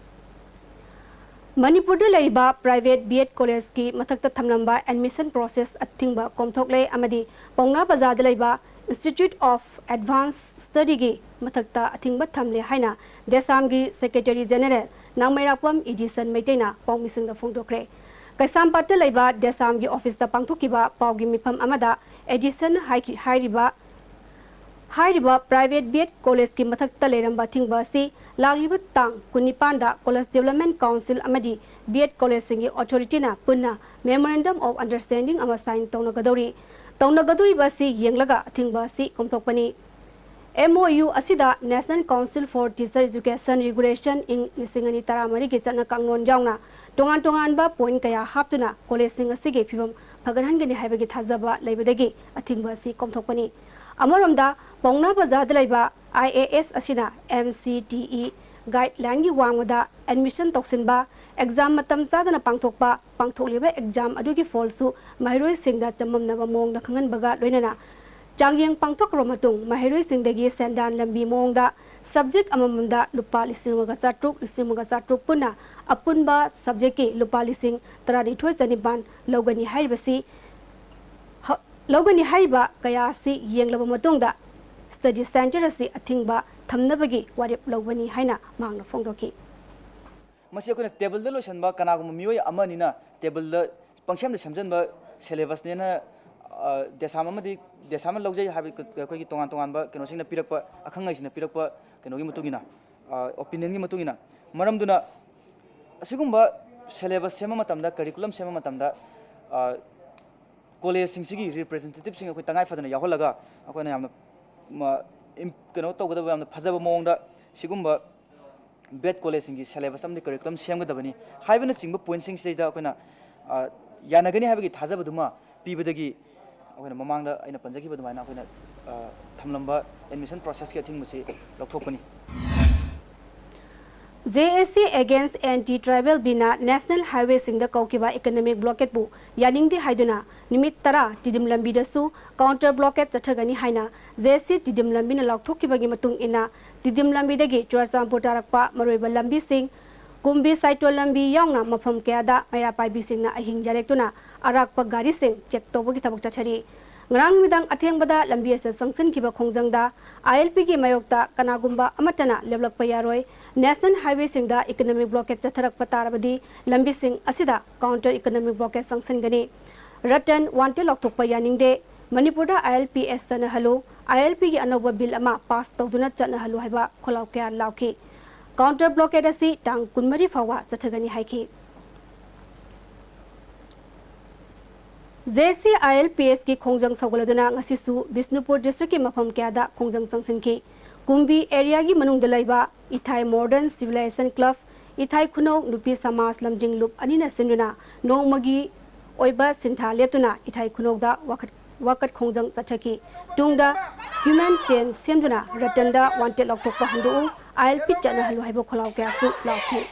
ꯃꯅꯤꯄꯨꯔꯗ ꯂꯩꯔꯤꯕ ꯄ꯭ꯔꯥꯏꯚꯦꯠ ꯕꯤ ꯑꯦꯗ ꯀꯣꯂꯦꯖꯀꯤ ꯃꯊꯛꯇ ꯊꯝꯂꯝꯕ ꯑꯦꯗꯃꯤꯁꯟ ꯄ꯭ꯔꯣꯁꯦꯁ ꯑꯊꯤꯡꯕ ꯀꯣꯝꯊꯣꯛꯂꯦ ꯑꯃꯗꯤ ꯄꯥꯎꯅꯥ ꯕꯖꯥꯔꯗ ꯂꯩꯕ Institute of Advanced Studyꯒꯤ ꯃꯊꯛꯇ ꯑꯊꯤꯡꯕ ꯊꯝꯂꯦ ꯍꯥꯏꯅ ꯗꯦꯁꯥꯝꯒꯤ ꯁꯦꯀ꯭ꯔꯦꯇꯔꯤ ꯖꯦꯅꯦꯔꯦꯜ ꯅꯥꯡꯃꯩꯔꯥꯛꯄꯝ ꯏꯗꯤꯁꯟ ꯃꯩꯇꯩꯅ ꯄꯥꯎꯃꯤꯁꯤꯡꯗ ꯐꯣꯡꯗꯣꯛꯈ꯭ꯔꯦ꯫ ꯀꯩꯁꯥꯝꯄꯥꯠꯇ ꯂꯩꯕ ꯗꯦꯁꯥꯝꯒꯤ ꯑꯣꯐꯤꯁꯇ ꯄꯥꯡꯊꯣꯛꯈꯤꯕ ꯄꯥꯎꯒꯤ ꯃꯤꯐꯝ ꯑꯃꯗ ꯏꯗꯤꯁꯟ ꯍꯥꯏꯈꯤ-, ꯍꯥꯏꯔꯤꯕ ꯍꯥꯏꯔꯤꯕ ꯄ꯭ꯔꯥꯏꯚꯦꯠ ꯕꯤ ꯑꯦꯗ ꯀꯣꯂꯦꯖꯀꯤ ꯃꯊꯛꯇ ꯂꯩꯔꯝꯕ ꯑꯊꯤꯡꯕ ꯑꯁꯤ ꯂꯥꯛꯂꯤꯕ ꯇꯥꯡ ꯀꯨꯟꯅꯤꯄꯥꯟꯗ ꯀꯣꯂꯦꯖ ꯗꯤꯕꯦꯂꯞꯃꯦꯟ ꯀꯥꯎꯟꯁꯤꯜ ꯑꯃꯗꯤ ꯕꯤ ꯑꯦꯗ ꯀꯣꯂꯦꯖꯁꯤꯡꯒꯤ ꯑꯣꯊꯣꯔꯤꯇꯤꯅ ꯄꯨꯟꯅ ꯃꯦꯃꯣꯔꯦꯟꯗꯝ ꯑꯣꯐ ꯑꯟꯗꯔꯁ꯭ꯇꯦꯟꯗꯤꯡ ꯑꯃ ꯁꯥꯏꯟ ꯇꯧꯅꯒꯗꯧꯔꯤ꯫ ꯇꯧꯅꯒꯗꯧꯔꯤꯕ ꯑꯁꯤ ꯌꯦꯡꯂꯒ ꯑꯊꯤꯡꯕ ꯑꯁꯤ ꯀꯣꯝꯊꯣꯛꯄꯅꯤ꯫ ꯑꯦꯝ ꯑꯣ ꯌꯨ ꯑꯁꯤꯗ National Council for Teacher Education Regulation ꯏꯪ ꯂꯤꯁꯤꯡ ꯑꯅꯤ ꯇꯔꯥꯃꯔꯤꯒꯤ ꯆꯠꯅ ꯀꯥꯡꯂꯣꯟ ꯌꯥꯎꯅ ꯇꯣꯉꯥꯟ ꯇꯣꯉꯥꯟꯕ ꯄꯣꯏꯟꯠ ꯀꯌꯥ ꯍꯥꯞꯇꯨꯅ ꯀꯣꯂꯦꯖꯁꯤꯡ ꯑꯁꯤꯒꯤ ꯐꯤꯕꯝ ꯐꯒꯠꯍꯟꯒꯅꯤ ꯍꯥꯏꯕꯒꯤ ꯊꯥꯖꯕ ꯂꯩꯕꯗꯒꯤ ꯑꯊꯤꯡꯕ ꯑꯁꯤ ꯀꯣꯝꯊꯣꯛꯄꯅꯤ꯫ ꯑꯃꯔꯣꯝꯗ, ꯄꯥꯎꯅꯥ ꯕꯖꯥꯔꯗ ꯂꯩꯕ ꯑꯥꯏ ꯑꯦ ꯑꯦꯁ ꯑꯁꯤꯅ ꯑꯦꯝ ꯁꯤ ꯇꯤ ꯏ ꯒꯥꯏꯗꯂꯥꯏꯟꯒꯤ ꯋꯥꯡꯃꯗ ꯑꯦꯗꯃꯤꯁꯟ ꯇꯧꯁꯤꯟꯕ, ꯑꯦꯛꯖꯥꯝ ꯃꯇꯝ ꯆꯥꯗꯅ ꯄꯥꯡꯊꯣꯛꯄ, ꯄꯥꯡꯊꯣꯛꯂꯤꯕ ꯑꯦꯛꯖꯥꯝ ꯑꯗꯨꯒꯤ ꯐꯣꯜꯁꯨ ꯃꯍꯩꯔꯣꯏꯁꯤꯡꯗ ꯆꯃꯝꯅꯕ ꯃꯑꯣꯡꯗ ꯈꯪꯍꯟꯕꯒ ꯂꯣꯏꯅꯅ ꯆꯥꯡꯌꯦꯡ ꯄꯥꯡꯊꯣꯛꯈ꯭ꯔꯕ ꯃꯇꯨꯡ ꯃꯍꯩꯔꯣꯏꯁꯤꯡꯗꯒꯤ ꯁꯦꯟꯗꯥꯟ ꯂꯝꯕꯤ ꯃꯑꯣꯡꯗ ꯁꯕꯖꯦꯛ ꯑꯃꯃꯝꯗ ꯂꯨꯄꯥ ꯂꯤꯁꯤꯡ ꯑꯃꯒ ꯆꯥꯇ꯭ꯔꯨꯛ, ꯂꯤꯁꯤꯡ ꯑꯃꯒ ꯆꯥꯇ꯭ꯔꯨꯛ ꯄꯨꯟꯅ ꯑꯄꯨꯟꯕ ꯁꯕꯖꯦꯛꯀꯤ ꯂꯨꯄꯥ ꯂꯤꯁꯤꯡ ꯇꯔꯥꯅꯤꯊꯣꯏ ꯆꯅꯤꯄꯥꯟ ꯂꯧꯒꯅꯤ ꯍꯥꯏꯔꯤꯕꯁꯤ ꯍ-, ꯂꯧꯒꯅꯤ ꯍꯥꯏꯔꯤꯕ ꯀꯌꯥ ꯑꯁꯤ ꯌꯦꯡꯂꯕ ꯃꯇꯨꯡꯗ ꯁ꯭ꯇꯗꯤ ꯁꯦꯟꯇꯔ ꯑꯁꯤ ꯑꯊꯤꯡꯕ ꯊꯝꯅꯕꯒꯤ ꯋꯥꯔꯦꯞ ꯂꯧꯒꯅꯤ ꯍꯥꯏꯅ ꯃꯍꯥꯛꯅ ꯐꯣꯡꯗꯣꯛꯈꯤ꯫ ꯃꯁꯤ ꯑꯩꯈꯣꯏꯅ ꯇꯦꯕꯜꯗ ꯂꯣꯏꯁꯤꯟꯕ ꯀꯅꯥꯒꯨꯝꯕ ꯃꯤꯑꯣꯏ ꯑꯃꯅꯤꯅ ꯇꯦꯕꯜꯗ ꯄꯪꯁꯦꯝꯗ ꯁꯦꯝꯖꯤꯟꯕ ꯁꯦꯂꯦꯕꯁꯅꯦꯅ, ꯑ, ꯗꯦꯁꯥꯝ ꯑꯃꯗꯤ ꯗꯦꯁꯥꯝꯅ ꯂꯧꯖꯩ ꯍꯥꯏꯕ ꯑꯩꯈꯣꯏꯒꯤ ꯇꯣꯉꯥꯟ ꯇꯣꯉꯥꯟꯕ ꯀꯩꯅꯣꯁꯤꯡꯅ ꯄꯤꯔꯛꯄ, ꯑꯈꯪ ꯑꯍꯩꯁꯤꯡꯅ ꯄꯤꯔꯛꯄ ꯀꯩꯅꯣꯒꯤ ꯃꯇꯨꯡ ꯏꯟꯅ, ꯑ, ꯑꯣꯄꯤꯅꯤꯌꯟꯒꯤ ꯃꯇꯨꯡ ꯏꯟꯅ꯫ ꯃꯔꯝꯗꯨꯅ ꯑꯁꯤꯒꯨꯝꯕ ꯁꯦꯂꯦꯕꯁ ꯁꯦꯝꯕ ꯃꯇꯝꯗ, ꯀꯔꯤꯀꯨꯂꯝ ꯁꯦꯝꯕ ꯃꯇꯝꯗ, ꯑ, ꯀꯣꯂꯦꯖꯁꯤꯡꯁꯤꯒꯤ ꯔꯤꯄ꯭ꯔꯖꯦꯟꯇꯦꯇꯤꯞꯁꯤꯡ ꯑꯩꯈꯣꯏ ꯇꯉꯥꯏ ꯐꯗꯅ ꯌꯥꯎꯍꯜꯂꯒ ꯑꯩꯈꯣꯏꯅ ꯌꯥꯝꯅ, ꯃ-, ꯏꯝ-, ꯀꯩꯅꯣ ꯇꯧꯒꯗꯕ ꯌꯥꯝꯅ ꯐꯖꯕ ꯃꯑꯣꯡꯗ ꯁꯤꯒꯨꯝꯕ ꯕꯦꯗ ꯀꯣꯂꯦꯖꯁꯤꯡꯒꯤ ꯁꯦꯂꯦꯕꯁ ꯑꯃꯗꯤ ꯀꯔꯤꯀꯨꯂꯝ ꯁꯦꯝꯒꯗꯕꯅꯤ ꯍꯥꯏꯕꯅꯆꯤꯡꯕ ꯄꯣꯏꯟꯠꯁꯤꯡꯁꯤꯗꯩꯗ ꯑꯩꯈꯣꯏꯅ, ꯑ, ꯌꯥꯅꯒꯅꯤ ꯍꯥꯏꯕꯒꯤ ꯊꯥꯖꯕꯗꯨꯃ ꯄꯤꯕꯗꯒꯤ ꯑꯩꯈꯣꯏꯅ ꯃꯃꯥꯡꯗ ꯑꯩꯅ ꯄꯟꯖꯈꯤꯕ ꯑꯗꯨꯃꯥꯏꯅ ꯑꯩꯈꯣꯏꯅ, ꯑ, ꯊꯝꯂꯝꯕ ꯑꯦꯗꯃꯤꯁꯟ ꯄ꯭ꯔꯣꯁꯦꯁꯀꯤ ꯑꯊꯤꯡꯕꯁꯤ ꯂꯧꯊꯣꯛꯄꯅꯤ꯫ J A C against Anti Tribal Billꯅ ꯅꯦꯁꯅꯦꯜ ꯍꯥꯏꯋꯦꯁꯤꯡꯗ ꯀꯧꯈꯤꯕ ꯏꯀꯣꯅꯣꯃꯤꯛ ꯕ꯭ꯂꯣꯀꯦꯠꯄꯨ ꯌꯥꯅꯤꯡꯗꯦ ꯍꯥꯏꯗꯨꯅ ꯅꯨꯃꯤꯠ ꯇꯔꯥ ꯇꯤꯗꯤꯝ ꯂꯝꯕꯤꯗꯁꯨ ꯀꯥꯎꯟꯇꯔ ꯕ꯭ꯂꯣꯀꯦꯠ ꯆꯠꯊꯒꯅꯤ ꯍꯥꯏꯅ J A C ꯇꯤꯗꯤꯝ ꯂꯝꯕꯤꯅ ꯂꯥꯎꯊꯣꯛꯈꯤꯕꯒꯤ ꯃꯇꯨꯡ ꯏꯟꯅ, ꯇꯤꯗꯤꯝ ꯂꯝꯕꯤꯗꯒꯤ ꯆꯨꯔꯆꯥꯟꯄꯨꯔ ꯇꯥꯔꯛꯄ ꯃꯔꯨꯑꯣꯏꯕ ꯂꯝꯕꯤꯁꯤꯡ, ꯀꯨꯝꯕꯤ ꯁꯥꯏꯇꯣꯜ ꯂꯝꯕꯤ ꯌꯥꯎꯅ ꯃꯐꯝ ꯀꯌꯥꯗ ꯃꯩꯔꯥ ꯄꯥꯏꯕꯤꯁꯤꯡꯅ ꯑꯍꯤꯡ ꯌꯥꯔꯦꯛꯇꯨꯅ ꯑꯔꯥꯛꯄ ꯒꯥꯔꯤꯁꯤꯡ ꯆꯦꯛ ꯇꯧꯕꯒꯤ ꯊꯕꯛ ꯆꯠꯊꯔꯤ꯫ ꯉꯔꯥꯡ ꯅꯨꯃꯤꯗꯥꯡ ꯑꯊꯦꯡꯕꯗ ꯂꯝꯕꯤ ꯑꯁꯤꯗ ꯆꯪꯁꯤꯟꯈꯤꯕ ꯈꯣꯡꯖꯪꯗ I L Pꯒꯤ ꯃꯥꯌꯣꯛꯇ ꯀꯅꯥꯒꯨꯝꯕ ꯑꯃꯠꯇꯅ ꯂꯦꯞꯂꯛꯄ ꯌꯥꯔꯣꯏ, ꯅꯦꯁꯅꯦꯜ ꯍꯥꯏꯋꯦꯁꯤꯡꯗ ꯏꯀꯣꯅꯣꯃꯤꯛ ꯕ꯭ꯂꯣꯀꯦꯠ ꯆꯠꯊꯔꯛꯄ ꯇꯥꯔꯕꯗꯤ ꯂꯝꯕꯤꯁꯤꯡ ꯑꯁꯤꯗ counter economic blockade ꯆꯪꯁꯤꯟꯒꯅꯤ꯫ Ratan wanted ꯂꯧꯊꯣꯛꯄ ꯌꯥꯅꯤꯡꯗꯦ꯫ ꯃꯅꯤꯄꯨꯔꯗ I L P S ꯆꯠꯅꯍꯜꯂꯨ, I L Pꯒꯤ ꯑꯅꯧꯕ ꯕꯤꯜ ꯑꯃ ꯄꯥꯁ ꯇꯧꯗꯨꯅ ꯆꯠꯅꯍꯜꯂꯨ ꯍꯥꯏꯕ ꯈꯣꯜꯂꯥꯎ ꯀꯌꯥ ꯂꯥꯎꯈꯤ꯫ ꯀꯥꯎꯟꯇꯔ ꯕ꯭ꯂꯣꯀꯦꯠ ꯑꯁꯤ ꯇꯥꯡ ꯀꯨꯟꯃꯔꯤ ꯐꯥꯎꯕ ꯆꯠꯊꯒꯅꯤ ꯍꯥꯏꯈꯤ꯫ J C I L P Sꯀꯤ ꯈꯣꯡꯖꯪ ꯁꯧꯒꯠꯂꯗꯨꯅ ꯉꯁꯤꯁꯨ ꯕꯤꯁꯅꯨꯄꯨꯔ ꯗꯤꯁꯇ꯭ꯔꯤꯛꯀꯤ ꯃꯐꯝ ꯀꯌꯥꯗ ꯈꯣꯡꯖꯪ ꯆꯪꯁꯤꯟꯈꯤ꯫ ꯀꯨꯝꯕꯤ ꯑꯦꯔꯤꯌꯥꯒꯤ ꯃꯅꯨꯡꯗ ꯂꯩꯕ ꯏꯊꯥꯏ ꯃꯣꯗꯔꯟ ꯁꯤꯚꯤꯂꯥꯏꯖꯦꯁꯟ ꯀ꯭ꯂꯕ, ꯏꯊꯥꯏ ꯈꯨꯅꯧ ꯅꯨꯄꯤ ꯁꯃꯥꯖ ꯂꯝꯖꯤꯡ ꯂꯨꯞ ꯑꯅꯤꯅ ꯁꯤꯟꯗꯨꯅ ꯅꯣꯡꯃꯒꯤ ꯑꯣꯏꯕ ꯁꯤꯟꯊꯥ ꯂꯦꯞꯇꯨꯅ ꯏꯊꯥꯏ ꯈꯨꯅꯧꯗ ꯋꯥꯀꯠ, ꯋꯥꯀꯠ ꯈꯣꯡꯖꯪ ꯆꯠꯊꯈꯤ꯫ ꯇꯨꯡꯗ ꯍ꯭ꯌꯨꯃꯦꯟ ꯆꯦꯟ ꯁꯦꯝꯗꯨꯅ ꯔꯇꯟꯗ ꯋꯥꯟꯇꯦꯠ ꯂꯧꯊꯣꯛꯄ ꯍꯟꯗꯣꯛꯎ, I L P ꯆꯠꯅꯍꯜꯂꯨ ꯍꯥꯏꯕ ꯈꯣꯜꯂꯥꯎ ꯀꯌꯥꯁꯨ ꯂꯥꯎꯈꯤ꯫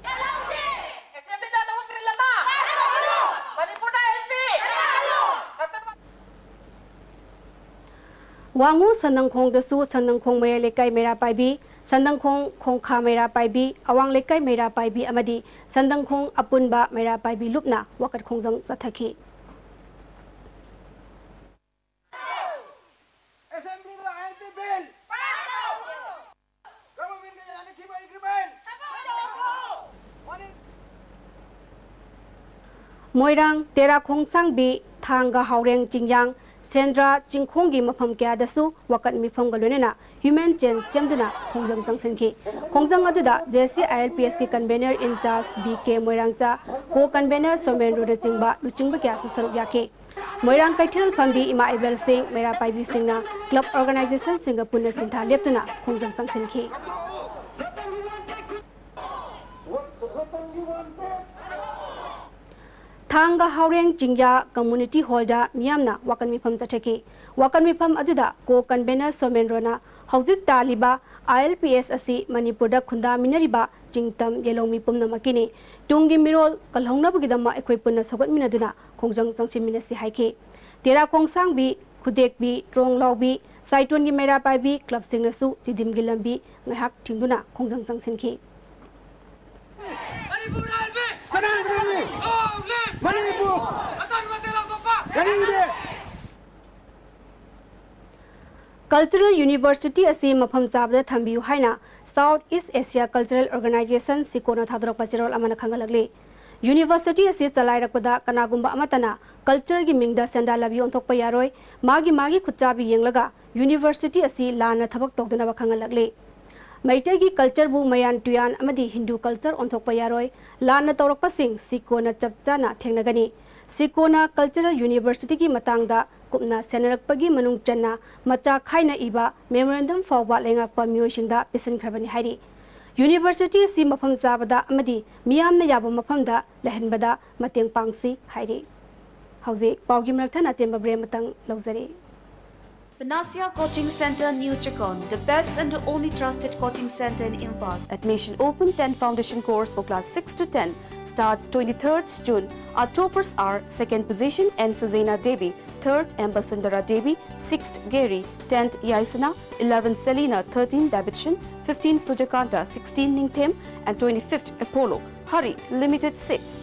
ꯋꯥꯉꯨ ꯁꯟꯅꯪꯈꯣꯡꯗꯁꯨ ꯁꯟꯅꯪꯈꯣꯡ ꯃꯌꯥꯏ ꯂꯩꯀꯥꯏ ꯃꯩꯔꯥ ꯄꯥꯏꯕꯤ, ꯁꯟꯅꯪꯈꯣꯡ ꯈꯣꯡꯈꯥ ꯃꯩꯔꯥ ꯄꯥꯏꯕꯤ, ꯑꯋꯥꯡ ꯂꯩꯀꯥꯏ ꯃꯩꯔꯥ ꯄꯥꯏꯕꯤ ꯑꯃꯗꯤ ꯁꯟꯗꯪꯈꯣꯡ ꯑꯄꯨꯟꯕ ꯃꯩꯔꯥ ꯄꯥꯏꯕꯤ ꯂꯨꯞꯅ ꯋꯥꯀꯠ ꯈꯣꯡꯖꯪ ꯆꯠꯊꯈꯤ꯫ ꯑꯦꯁꯦꯝꯕ꯭ꯂꯤꯗ ꯑꯥꯏ ꯑꯦꯜ ꯄꯤ ꯕꯤꯜ ꯄꯥꯁ ꯇꯧ! ꯒꯚꯔꯟꯃꯦꯟꯠꯀ ꯌꯥꯅꯈꯤꯕ ꯑꯦꯒ꯭ꯔꯤꯃꯦꯟꯠ ꯊꯕꯛ ꯇꯧ! ꯃꯣꯏꯔꯥꯡ, ꯇꯦꯔꯥ ꯈꯣꯡꯁꯥꯡꯕꯤ, ꯊꯥꯡꯒ ꯍꯥꯎꯔꯦꯡ ꯆꯤꯡꯌꯥꯡ, ꯁꯦꯟꯗ꯭ꯔꯥ ꯆꯤꯡꯈꯣꯡꯒꯤ ꯃꯐꯝ ꯀꯌꯥꯗꯁꯨ ꯋꯥꯀꯠ ꯃꯤꯐꯝꯒ ꯂꯣꯏꯅꯅ ꯍ꯭ꯌꯨꯃꯦꯟ ꯆꯦꯟ ꯁꯦꯝꯗꯨꯅ ꯈꯣꯡꯖꯪ ꯆꯪꯁꯤꯟꯈꯤ꯫ ꯈꯣꯡꯖꯪ ꯑꯗꯨꯗ J C I L P S ꯀꯤ ꯀꯟꯚꯦꯅꯔ ꯏꯟꯆꯥꯔꯖ ꯕꯤ ꯀꯦ ꯃꯣꯏꯔꯥꯡꯆꯥ, ꯀꯣ ꯀꯟꯚꯦꯅꯔ ꯁꯣꯃꯦꯟꯗ꯭ꯔꯣꯅꯆꯤꯡꯕ ꯀꯌꯥꯁꯨ ꯁꯔꯨꯛ ꯌꯥꯈꯤ꯫ ꯃꯣꯏꯔꯥꯡ ꯀꯩꯊꯦꯜ ꯐꯝꯕꯤ ꯏꯃꯥ ꯏꯕꯦꯜꯁꯤꯡ, ꯃꯩꯔꯥ ꯄꯥꯏꯕꯤꯁꯤꯡꯅ ꯀ꯭ꯂꯕ ꯑꯣꯔꯒꯅꯥꯏꯖꯦꯁꯟꯁꯤꯡꯒ ꯄꯨꯟꯅ ꯁꯤꯟꯊꯥ ꯂꯦꯞꯇꯨꯅ ꯈꯣꯡꯖꯪ ꯆꯪꯁꯤꯟꯈꯤ꯫ ꯊꯥꯡꯒ ꯍꯥꯎꯔꯦꯟ ꯆꯤꯡꯌꯥ ꯀꯝꯃ꯭ꯌꯨꯅꯤꯇꯤ ꯍꯣꯜꯗ ꯃꯤꯌꯥꯝꯅ ꯋꯥꯀꯟ ꯃꯤꯐꯝ ꯆꯠꯊꯈꯤ꯫ ꯋꯥꯀꯟ ꯃꯤꯐꯝ ꯑꯗꯨꯗ ꯀꯣ ꯀꯟꯚꯦꯅꯔ ꯁꯣꯃꯦꯟꯗ꯭ꯔꯣꯅ ꯍꯧꯖꯤꯛ ꯇꯥꯜꯂꯤꯕ ꯑꯥꯏ ꯑꯦꯜ ꯄꯤ ꯑꯦꯁ ꯑꯁꯤ ꯃꯅꯤꯄꯨꯔꯗ ꯈꯨꯟꯗꯥꯃꯤꯟꯅꯔꯤꯕ ꯆꯤꯡꯇꯝ ꯌꯦꯜꯍꯧꯃꯤ ꯄꯨꯝꯅꯃꯛꯀꯤꯅꯤ꯫ ꯇꯨꯡꯒꯤ ꯃꯤꯔꯣꯜ ꯀꯜꯍꯧꯅꯕꯒꯤꯗꯃꯛ ꯑꯩꯈꯣꯏ ꯄꯨꯟꯅ ꯁꯧꯒꯠꯃꯤꯟꯅꯗꯨꯅ ꯈꯣꯡꯖꯪ ꯆꯪꯁꯤꯟꯃꯤꯟꯅꯁꯤ ꯍꯥꯏꯈꯤ꯫ ꯇꯦꯔꯥ ꯈꯣꯡꯁꯥꯡꯕꯤ, ꯈꯨꯗꯦꯛꯄꯤ, ꯇ꯭ꯔꯣꯡ ꯂꯥꯎꯕꯤ, ꯆꯥꯏꯇꯣꯟꯒꯤ ꯃꯩꯔꯥ ꯄꯥꯏꯕꯤ ꯀ꯭ꯂꯕꯁꯤꯡꯅꯁꯨ ꯇꯤꯗꯤꯝꯒꯤ ꯂꯝꯕꯤ ꯉꯥꯏꯍꯥꯛ ꯊꯤꯡꯗꯨꯅ ꯈꯣꯡꯖꯪ ꯆꯪꯁꯤꯟꯈꯤ꯫ ꯃꯅꯤꯄꯨꯔ ꯂꯥꯜꯕꯤ! ꯀꯅꯥꯒꯤꯗꯃꯛꯅꯤ? ꯂꯥꯎꯂꯤ! ꯃꯅꯤꯄꯨꯔ! ꯑꯇꯟꯕ ꯇꯦꯔꯥ ꯇꯣꯞꯄ! ꯀꯔꯤꯒꯤ? ꯀꯜꯆꯔꯦꯜ ꯌꯨꯅꯤꯚꯔꯁꯤꯇꯤ ꯑꯁꯤ ꯃꯐꯝ ꯆꯥꯕꯗ ꯊꯝꯕꯤꯌꯨ ꯍꯥꯏꯅ ꯁꯥꯎꯠ ꯏꯁ ꯑꯦꯁꯤꯌꯥ ꯀꯜꯆꯔꯦꯜ ꯑꯣꯔꯒꯅꯥꯏꯖꯦꯁꯟ ꯁꯤꯀꯣꯅ ꯊꯥꯗꯣꯔꯛꯄ ꯆꯦꯔꯣꯜ ꯑꯃꯅ ꯈꯪꯍꯜꯂꯛꯂꯤ꯫ ꯌꯨꯅꯤꯚꯔꯁꯤꯇꯤ ꯑꯁꯤ ꯆꯂꯥꯏꯔꯛꯄꯗ ꯀꯅꯥꯒꯨꯝꯕ ꯑꯃꯠꯇꯅ ꯀꯜꯆꯔꯒꯤ ꯃꯤꯡꯗ ꯁꯦꯟꯗꯥ ꯂꯝꯕꯤ ꯑꯣꯟꯊꯣꯛꯄ ꯌꯥꯔꯣꯏ꯫ ꯃꯥꯒꯤ ꯃꯥꯒꯤ ꯈꯨꯠꯆꯥꯕꯤ ꯌꯦꯡꯂꯒ ꯌꯨꯅꯤꯚꯔꯁꯤꯇꯤ ꯑꯁꯤ ꯂꯥꯟꯅ ꯊꯕꯛ ꯇꯧꯗꯅꯕ ꯈꯪꯍꯜꯂꯛꯂꯤ꯫ ꯃꯩꯇꯩꯒꯤ ꯀꯜꯆꯔꯕꯨ ꯃꯌꯥꯟ ꯇꯨꯌꯥꯟ ꯑꯃꯗꯤ ꯍꯤꯟꯗꯨ ꯀꯜꯆꯔ ꯑꯣꯟꯊꯣꯛꯄ ꯌꯥꯔꯣꯏ꯫ ꯂꯥꯟꯅ ꯇꯧꯔꯛꯄꯁꯤꯡ ꯁꯤꯀꯣꯟꯅ ꯆꯞ ꯆꯥꯅ ꯊꯦꯡꯅꯒꯅꯤ꯫ ꯁꯤꯀꯣꯅ ꯀꯜꯆꯔꯦꯜ ꯌꯨꯅꯤꯚꯔꯁꯤꯇꯤꯒꯤ ꯃꯇꯥꯡꯗ ꯀꯨꯞꯅ ꯁꯦꯟꯅꯔꯛꯄꯒꯤ ꯃꯅꯨꯡ ꯆꯟꯅ ꯃꯆꯥ ꯈꯥꯏꯅ ꯏꯕ ꯃꯦꯃꯣꯔꯦꯟꯗꯝ ꯐꯥꯎꯕ ꯂꯩꯉꯥꯛꯄ ꯃꯤꯑꯣꯏꯁꯤꯡꯗ ꯄꯤꯁꯤꯟꯈ꯭ꯔꯕꯅꯤ ꯍꯥꯏꯔꯤ꯫ ꯌꯨꯅꯤꯚꯔꯁꯤꯇꯤ ꯑꯁꯤ ꯃꯐꯝ ꯆꯥꯕꯗ ꯑꯃꯗꯤ ꯃꯤꯌꯥꯝꯅ ꯌꯥꯕ ꯃꯐꯝꯗ ꯂꯩꯍꯟꯕꯗ ꯃꯇꯦꯡ ꯄꯥꯡꯁꯤ ꯍꯥꯏꯔꯤ꯫ ꯍꯧꯖꯤꯛ ꯄꯥꯎꯒꯤ ꯃꯔꯛ ꯊꯠꯅ ꯑꯇꯦꯟꯕ ꯕ꯭ꯔꯦꯛ ꯑꯃꯇꯪ ꯂꯧꯖꯔꯤ꯫ Panacea Coaching Center, New Chakon, the best and the only trusted coaching center in Imphal. Admission open. Ten foundation course for class six to ten starts twenty-third June. Our toppers are: second position, N Suzena Devi; third, Amber Sundara Devi; sixth, Gary; tenth, Yaisana; eleventh, Selina; thirteen, Davidson; fifteen, Sujakanta; sixteen, Ningthem; and twenty-fifth, Apollo. Hurry, limited seats.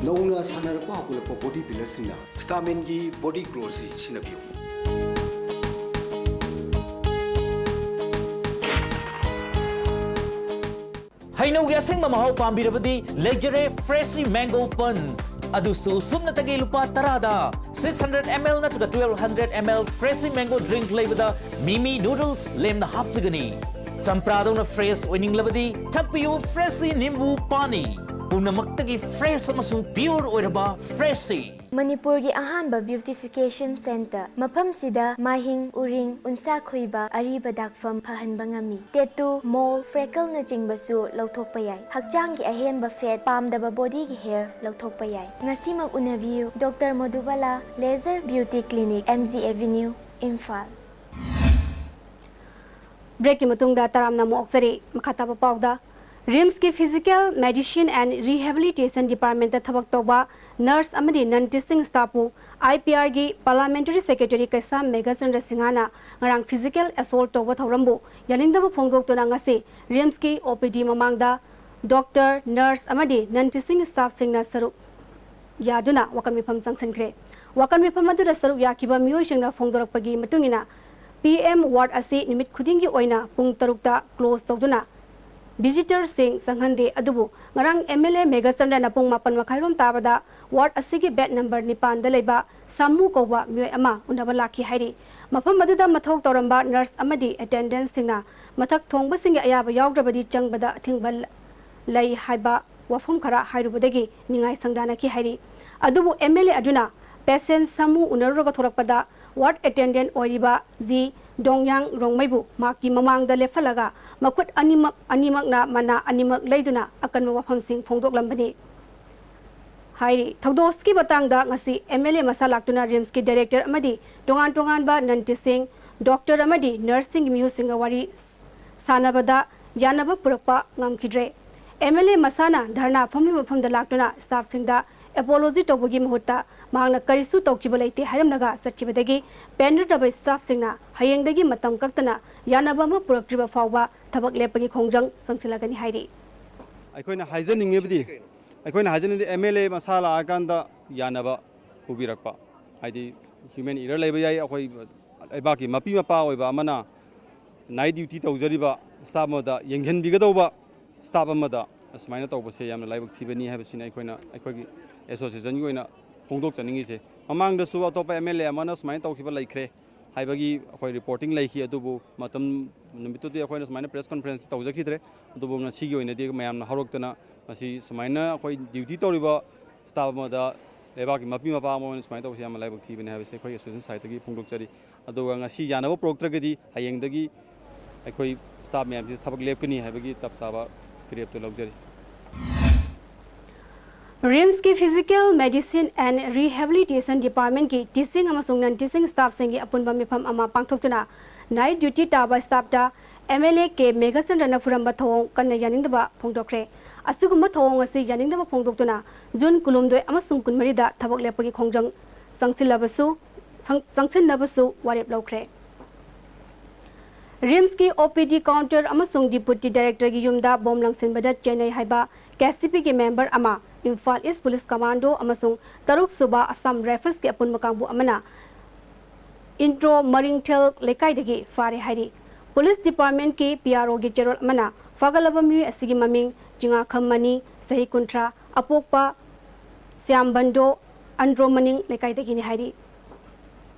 ꯅꯧꯅ ꯁꯥꯟꯅꯔꯛꯄ ꯍꯧꯒꯠꯂꯛꯄ body ꯕꯤꯜꯗꯔꯁꯤꯡꯅ ꯁ꯭ꯇꯥꯃꯤꯟꯒꯤ body ꯒ꯭ꯂꯣꯁꯤ ꯁꯤꯖꯤꯟꯅꯕꯤꯌꯨ꯫ ꯍꯩꯅꯧꯒꯤ ꯑꯁꯦꯡꯕ ꯃꯍꯥꯎ ꯄꯥꯝꯕꯤꯔꯕꯗꯤ ꯂꯩꯖꯔꯦ Freshie Mango Punch꯫ ꯑꯗꯨꯁꯨ ꯁꯨꯞꯅꯇꯒꯤ ꯂꯨꯄꯥ ꯇꯔꯥꯗ꯫ Six hundred M L ꯅꯠꯇ꯭ꯔꯒ twelve hundred M L Freshie Mango Drink ꯂꯩꯕꯗ ꯃꯤꯃꯤ ꯅꯨꯗꯜꯁ ꯂꯦꯝꯅ ꯍꯥꯞꯆꯒꯅꯤ꯫ ꯆꯝꯄ꯭ꯔꯥꯗꯧꯅ fresh ꯑꯣꯏꯅꯤꯡꯂꯕꯗꯤ ꯊꯛꯄꯤꯌꯨ Freshie ꯅꯤꯝꯕꯨ ꯄꯥꯅꯤ꯫ ꯄꯨꯝꯅꯃꯛꯇꯒꯤ ꯐ꯭ꯔꯦꯁ ꯑꯃꯁꯨꯡ ꯄ꯭ꯌꯨꯔ ꯑꯣꯏꯔꯕ ꯐ꯭ꯔꯦꯁꯁꯤ꯫ ꯃꯅꯤꯄꯨꯔꯒꯤ ꯑꯍꯥꯟꯕ ꯕ꯭ꯌꯨꯇꯤꯐꯤꯀꯦꯁꯟ ꯁꯦꯟꯇꯔ꯫ ꯃꯐꯝꯁꯤꯗ ꯃꯥꯏꯍꯤꯡ, ꯎꯔꯤꯡ, ꯎꯟꯁꯥ ꯈꯨꯏꯕ, ꯑꯔꯤꯕ ꯗꯥꯛꯐꯝ ꯐꯍꯟꯕ ꯉꯝꯃꯤ꯫ ꯇꯦꯇꯨ, ꯃꯣꯜ, ꯐ꯭ꯔꯦꯀꯜꯅꯆꯤꯡꯕꯁꯨ ꯂꯧꯊꯣꯛꯄ ꯌꯥꯏ꯫ ꯍꯛꯆꯥꯡꯒꯤ ꯑꯍꯦꯟꯕ ꯐꯦꯠ, ꯄꯥꯝꯗꯕ ꯕꯣꯗꯤꯒꯤ ꯍꯦꯌꯔ ꯂꯧꯊꯣꯛꯄ ꯌꯥꯏ꯫ ꯉꯁꯤꯃꯛ ꯎꯅꯕꯤꯌꯨ꯫ Doctor Madhubala laser beauty clinic, M G avenue, Imphal. ꯕ꯭ꯔꯦꯛꯀꯤ ꯃꯇꯨꯡꯗ ꯇꯔꯥꯝꯅ ꯑꯃꯨꯛ ꯑꯣꯛꯆꯔꯤ꯫ ꯃꯈꯥ ꯇꯥꯕ ꯄꯥꯎꯗ, ꯔꯤꯝꯁꯀꯤ Physical Medicine and Rehabilitation Departmentꯇ ꯊꯕꯛ ꯇꯧꯕ ꯅꯔꯁ ꯑꯃꯗꯤ ꯅꯟ ꯇꯤꯆꯤꯡ ꯁ꯭ꯇꯥꯐꯄꯨ ꯑꯥꯏ ꯄꯤ ꯑꯥꯔꯒꯤ ꯄꯥꯔꯂꯥꯃꯦꯟꯇꯔꯤ ꯁꯦꯀ꯭ꯔꯦꯇꯔꯤ ꯀꯩꯁꯥꯝ ꯃꯦꯘꯆꯟꯗ꯭ꯔ ꯁꯤꯡꯍꯅ ꯉꯔꯥꯡ ꯐꯤꯖꯤꯀꯦꯜ ꯑꯦꯁꯣꯜꯠ ꯇꯧꯕ ꯊꯧꯔꯝꯕꯨ ꯌꯥꯅꯤꯡꯗꯕ ꯐꯣꯡꯗꯣꯛꯇꯨꯅ ꯉꯁꯤ ꯔꯤꯝꯁꯀꯤ ꯑꯣ ꯄꯤ ꯗꯤ ꯃꯃꯥꯡꯗ ꯗꯣꯛꯇꯔ, ꯅꯔꯁ ꯑꯃꯗꯤ ꯅꯟ ꯇꯤꯆꯤꯡ ꯁ꯭ꯇꯥꯐꯁꯤꯡꯅ ꯁꯔꯨꯛ ꯌꯥꯗꯨꯅ ꯋꯥꯀꯠ ꯃꯤꯐꯝ ꯆꯪꯁꯤꯟꯈ꯭ꯔꯦ꯫ ꯋꯥꯀꯠ ꯃꯤꯐꯝ ꯑꯗꯨꯗ ꯁꯔꯨꯛ ꯌꯥꯈꯤꯕ ꯃꯤꯑꯣꯏꯁꯤꯡꯅ ꯐꯣꯡꯗꯣꯔꯛꯄꯒꯤ ꯃꯇꯨꯡ ꯏꯟꯅ, ꯄꯤ ꯑꯦꯝ ꯋꯥꯔꯗ ꯑꯁꯤ ꯅꯨꯃꯤꯠ ꯈꯨꯗꯤꯡꯒꯤ ꯑꯣꯏꯅ ꯄꯨꯡ ꯇꯔꯨꯛꯇ ꯀ꯭ꯂꯣꯖ ꯇꯧꯗꯨꯅ ꯚꯤꯖꯤꯇꯔꯁꯤꯡ ꯆꯪꯍꯟꯗꯦ꯫ ꯑꯗꯨꯕꯨ ꯉꯔꯥꯡ ꯑꯦꯝ ꯑꯦꯜ ꯑꯦ ꯃꯦꯘꯆꯟꯗ꯭ꯔꯅ ꯄꯨꯡ ꯃꯥꯄꯟ ꯃꯈꯥꯏꯔꯣꯝ ꯇꯥꯕꯗ ꯋꯥꯔꯗ ꯑꯁꯤꯒꯤ ꯕꯦꯗ ꯅꯝꯕꯔ ꯅꯤꯄꯥꯟꯗ ꯂꯩꯕ ꯁꯥꯃꯨ ꯀꯧꯕ ꯃꯤꯑꯣꯏ ꯑꯃ ꯎꯅꯕ ꯂꯥꯛꯈꯤ ꯍꯥꯏꯔꯤ꯫ ꯃꯐꯝ ꯑꯗꯨꯗ ꯃꯊꯧ ꯇꯧꯔꯝꯕ ꯅꯔꯁ ꯑꯃꯗꯤ ꯑꯦꯇꯦꯟꯗꯦꯟꯁꯁꯤꯡꯅ ꯃꯊꯛ ꯊꯣꯡꯕꯁꯤꯡꯒꯤ ꯑꯌꯥꯕ ꯌꯥꯎꯗ꯭ꯔꯕꯗꯤ ꯆꯪꯕꯗ ꯑꯊꯤꯡꯕ ꯂꯩ ꯍꯥꯏꯕ ꯋꯥꯐꯝ ꯈꯔ ꯍꯥꯏꯔꯨꯕꯗꯒꯤ ꯅꯤꯡꯉꯥꯏ ꯁꯪꯗꯥꯅꯈꯤ ꯍꯥꯏꯔꯤ꯫ ꯑꯗꯨꯕꯨ ꯑꯦꯝ ꯑꯦꯜ ꯑꯦ ꯑꯗꯨꯅ ꯄꯦꯁꯦꯟ ꯁꯥꯃꯨ ꯎꯅꯔꯨꯔꯒ ꯊꯣꯔꯛꯄꯗ ꯋꯥꯔꯗ ꯑꯦꯇꯦꯟꯗꯦꯟ ꯑꯣꯏꯔꯤꯕ ꯖꯤ ꯗꯣꯡꯌꯥꯡ ꯔꯣꯡꯃꯩꯕꯨ ꯃꯍꯥꯛꯀꯤ ꯃꯃꯥꯡꯗ ꯂꯦꯞꯍꯜꯂꯒ ꯃꯈꯨꯠ ꯑꯅꯤꯃꯛ, ꯑꯅꯤꯃꯛꯅ ꯃꯅꯥ ꯑꯅꯤꯃꯛ ꯂꯩꯗꯨꯅ ꯑꯀꯟꯕ ꯋꯥꯐꯝꯁꯤꯡ ꯐꯣꯡꯗꯣꯛꯂꯝꯕꯅꯤ ꯍꯥꯏꯔꯤ꯫ ꯊꯧꯗꯣꯛ ꯑꯁꯤꯒꯤ ꯃꯇꯥꯡꯗ ꯉꯁꯤ ꯑꯦꯝ ꯑꯦꯜ ꯑꯦ ꯃꯁꯥ ꯂꯥꯛꯇꯨꯅ ꯔꯤꯝꯁꯀꯤ ꯗꯥꯏꯔꯦꯛꯇꯔ ꯑꯃꯗꯤ ꯇꯣꯉꯥꯟ ꯇꯣꯉꯥꯟꯕ ꯅꯟ ꯇꯤꯆꯤꯡ ꯗꯣꯛꯇꯔ ꯑꯃꯗꯤ ꯅꯔꯁꯁꯤꯡꯒꯤ ꯃꯤꯍꯨꯠꯁꯤꯡꯒ ꯋꯥꯔꯤ ꯁꯥꯟꯅꯕꯗ ꯌꯥꯅꯕ ꯄꯨꯔꯛꯄ ꯉꯝꯈꯤꯗ꯭ꯔꯦ꯫ ꯑꯦꯝ ꯑꯦꯜ ꯑꯦ ꯃꯁꯥꯅ ꯙꯔꯅꯥ ꯐꯝꯂꯤꯕ ꯃꯐꯝꯗ ꯂꯥꯛꯇꯨꯅ ꯁ꯭ꯇꯥꯐꯁꯤꯡꯗ ꯑꯦꯄꯣꯂꯣꯖꯤ ꯇꯧꯕꯒꯤ ꯃꯍꯨꯠꯇ ꯃꯍꯥꯛꯅ ꯀꯔꯤꯁꯨ ꯇꯧꯈꯤꯕ ꯂꯩꯇꯦ ꯍꯥꯏꯔꯝꯂꯒ ꯆꯠꯈꯤꯕꯗꯒꯤ ꯄꯦꯟꯅꯗ꯭ꯔꯕ ꯁ꯭ꯇꯥꯐꯁꯤꯡꯅ ꯍꯌꯦꯡꯗꯒꯤ ꯃꯇꯝ ꯀꯛꯇꯅ ꯌꯥꯅꯕ ꯑꯃ ꯄꯨꯔꯛꯇ꯭ꯔꯤꯕ ꯐꯥꯎꯕ ꯊꯕꯛ ꯂꯦꯞꯄꯒꯤ ꯈꯣꯡꯖꯪ ꯆꯪꯁꯤꯜꯂꯒꯅꯤ ꯍꯥꯏꯔꯤ꯫ ꯑꯩꯈꯣꯏꯅ ꯍꯥꯏꯖꯅꯤꯡꯉꯤꯕꯗꯤ, ꯑꯩꯈꯣꯏꯅ ꯍꯥꯏꯖꯅꯤꯡꯉꯤꯗꯤ ꯑꯦꯝ ꯑꯦꯜ ꯑꯦ ꯃꯁꯥ ꯂꯥꯛꯑꯀꯥꯟꯗ ꯌꯥꯅꯕ ꯄꯨꯕꯤꯔꯛꯄ, ꯍꯥꯏꯗꯤ ꯍ꯭ꯌꯨꯃꯦꯟ ꯏꯔꯔ ꯂꯩꯕ ꯌꯥꯏ꯫ ꯑꯩꯈꯣꯏ ꯂꯩꯕꯥꯛꯀꯤ ꯃꯄꯤ ꯃꯄꯥ ꯑꯣꯏꯕ ꯑꯃꯅ ꯅꯥꯏꯠ ꯗ꯭ꯌꯨꯇꯤ ꯇꯧꯖꯔꯤꯕ ꯁ꯭ꯇꯥꯐ ꯑꯃꯗ ꯌꯦꯡꯁꯤꯟꯕꯤꯒꯗꯧꯕ ꯁ꯭ꯇꯥꯐ ꯑꯃꯗ ꯑꯁꯨꯃꯥꯏꯅ ꯇꯧꯕꯁꯦ ꯌꯥꯝꯅ ꯂꯥꯏꯕꯛ ꯊꯤꯕꯅꯤ ꯍꯥꯏꯕꯁꯤꯅꯤ ꯑꯩꯈꯣꯏꯅ, ꯑꯩꯈꯣꯏꯒꯤ ꯑꯦꯁꯣꯁꯤꯌꯦꯁꯟꯒꯤ ꯑꯣꯏꯅ ꯐꯣꯡꯗꯣꯛꯆꯅꯤꯡꯉꯤꯁꯦ꯫ ꯃꯃꯥꯡꯗꯁꯨ ꯑꯇꯣꯞꯄ ꯑꯦꯝ ꯑꯦꯜ ꯑꯦ ꯑꯃꯅ ꯁꯨꯃꯥꯏꯅ ꯇꯧꯈꯤꯕ ꯂꯩꯈ꯭ꯔꯦ ꯍꯥꯏꯕꯒꯤ ꯑꯩꯈꯣꯏ ꯔꯤꯄꯣꯔꯇꯤꯡ ꯂꯩꯈꯤ꯫ ꯑꯗꯨꯕꯨ ꯃꯇꯝ ꯅꯨꯃꯤꯠꯇꯨꯗꯤ ꯑꯩꯈꯣꯏꯅ ꯁꯨꯃꯥꯏꯅ ꯄ꯭ꯔꯦꯁ ꯀꯣꯟꯐ꯭ꯔꯦꯟꯁ ꯇꯧꯖꯈꯤꯗ꯭ꯔꯦ꯫ ꯑꯗꯨꯕꯨ ꯉꯁꯤꯒꯤ ꯑꯣꯏꯅꯗꯤ ꯃꯌꯥꯝꯅ ꯍꯧꯔꯛꯇꯅ ꯃꯁꯤ ꯁꯨꯃꯥꯏꯅ ꯑꯩꯈꯣꯏ ꯗ꯭ꯌꯨꯇꯤ ꯇꯧꯔꯤꯕ ꯁ꯭ꯇꯥꯐ ꯑꯃꯗ ꯂꯩꯕꯥꯛꯀꯤ ꯃꯄꯤ ꯃꯄꯥ ꯑꯃ ꯑꯣꯏꯅ ꯁꯨꯃꯥꯏꯅ ꯇꯧꯕꯁꯤ ꯌꯥꯝꯅ ꯂꯥꯏꯕꯛ ꯊꯤꯕꯅꯤ ꯍꯥꯏꯕꯁꯤ ꯑꯩꯈꯣꯏ ꯑꯦꯁꯣꯁꯤꯌꯦꯁꯟ ꯁꯥꯏꯠꯇꯒꯤ ꯐꯣꯡꯗꯣꯛꯆꯔꯤ꯫ ꯑꯗꯨꯒ ꯉꯁꯤ ꯌꯥꯅꯕ ꯄꯨꯔꯛꯇ꯭ꯔꯒꯗꯤ ꯍꯌꯦꯡꯗꯒꯤ ꯑꯩꯈꯣꯏ ꯁ꯭ꯇꯥꯐ ꯃꯌꯥꯝꯁꯤ ꯊꯕꯛ ꯂꯦꯞꯀꯅꯤ ꯍꯥꯏꯕꯒꯤ ꯆꯞ ꯆꯥꯕ ꯐꯤꯔꯦꯞꯇꯨ ꯂꯧꯖꯔꯤ꯫ ꯔꯤꯝꯁꯀꯤ Physical Medicine and Rehabilitation Departmentꯀꯤ teaching ꯑꯃꯁꯨꯡ non teaching staffꯁꯤꯡꯒꯤ ꯑꯄꯨꯟꯕ ꯃꯤꯐꯝ ꯑꯃ ꯄꯥꯡꯊꯣꯛꯇꯨꯅ night duty ꯇꯥꯕ staffꯇ MLA ꯀꯦ ꯃꯦꯘꯆꯟꯗ꯭ꯔꯅ ꯐꯨꯔꯝꯕ ꯊꯧꯑꯣꯡ ꯀꯟꯅ ꯌꯥꯅꯤꯡꯗꯕ ꯐꯣꯡꯗꯣꯛꯈ꯭ꯔꯦ꯫ ꯑꯁꯤꯒꯨꯝꯕ ꯊꯧꯑꯣꯡ ꯑꯁꯤ ꯌꯥꯅꯤꯡꯗꯕ ꯐꯣꯡꯗꯣꯛꯇꯨꯅ ꯖꯨꯟ ꯀꯨꯟꯍꯨꯝꯗꯣꯏ ꯑꯃꯁꯨꯡ ꯀꯨꯟꯃꯔꯤꯗ ꯊꯕꯛ ꯂꯦꯞꯄꯒꯤ ꯈꯣꯡꯖꯪ ꯆꯪꯁꯤꯜꯂꯕꯁꯨ, ꯆꯪꯁꯤꯟꯅꯕꯁꯨ ꯋꯥꯔꯦꯞ ꯂꯧꯈ꯭ꯔꯦ꯫ ꯔꯤꯝꯁꯀꯤ OPD counter ꯑꯃꯁꯨꯡ deputy directorꯒꯤ ꯌꯨꯝꯗ ꯕꯣꯝ ꯂꯪꯁꯤꯟꯕꯗ ꯆꯦꯟꯅꯩ ꯍꯥꯏꯕ KCPꯒꯤ member ꯑꯃ, ꯏꯝꯐꯥꯜ East Police Commando ꯑꯃꯁꯨꯡ ꯇꯔꯨꯛ ꯁꯨꯕ Assam Riflesꯀꯤ ꯑꯄꯨꯟꯕ ꯀꯥꯡꯕꯨ ꯑꯃꯅ ꯏꯟꯗ꯭ꯔꯣ ꯃꯔꯤꯡꯊꯦꯜ ꯂꯩꯀꯥꯏꯗꯒꯤ ꯐꯥꯔꯦ ꯍꯥꯏꯔꯤ꯫ Police Departmentꯀꯤ PROꯒꯤ ꯆꯦꯔꯣꯜ ꯑꯃꯅ ꯐꯥꯒꯠꯂꯕ ꯃꯤꯑꯣꯏ ꯑꯁꯤꯒꯤ ꯃꯃꯤꯡ ꯆꯤꯉꯥꯈꯝ ꯃꯅꯤ, ꯆꯍꯤ ꯀꯨꯟꯊ꯭ꯔꯥ, ꯑꯄꯣꯛꯄ ꯁ꯭ꯌꯥꯝꯕꯟꯗꯣ, ꯑꯟꯗ꯭ꯔꯣ ꯃꯅꯤꯡ ꯂꯩꯀꯥꯏꯗꯒꯤꯅꯤ ꯍꯥꯏꯔꯤ꯫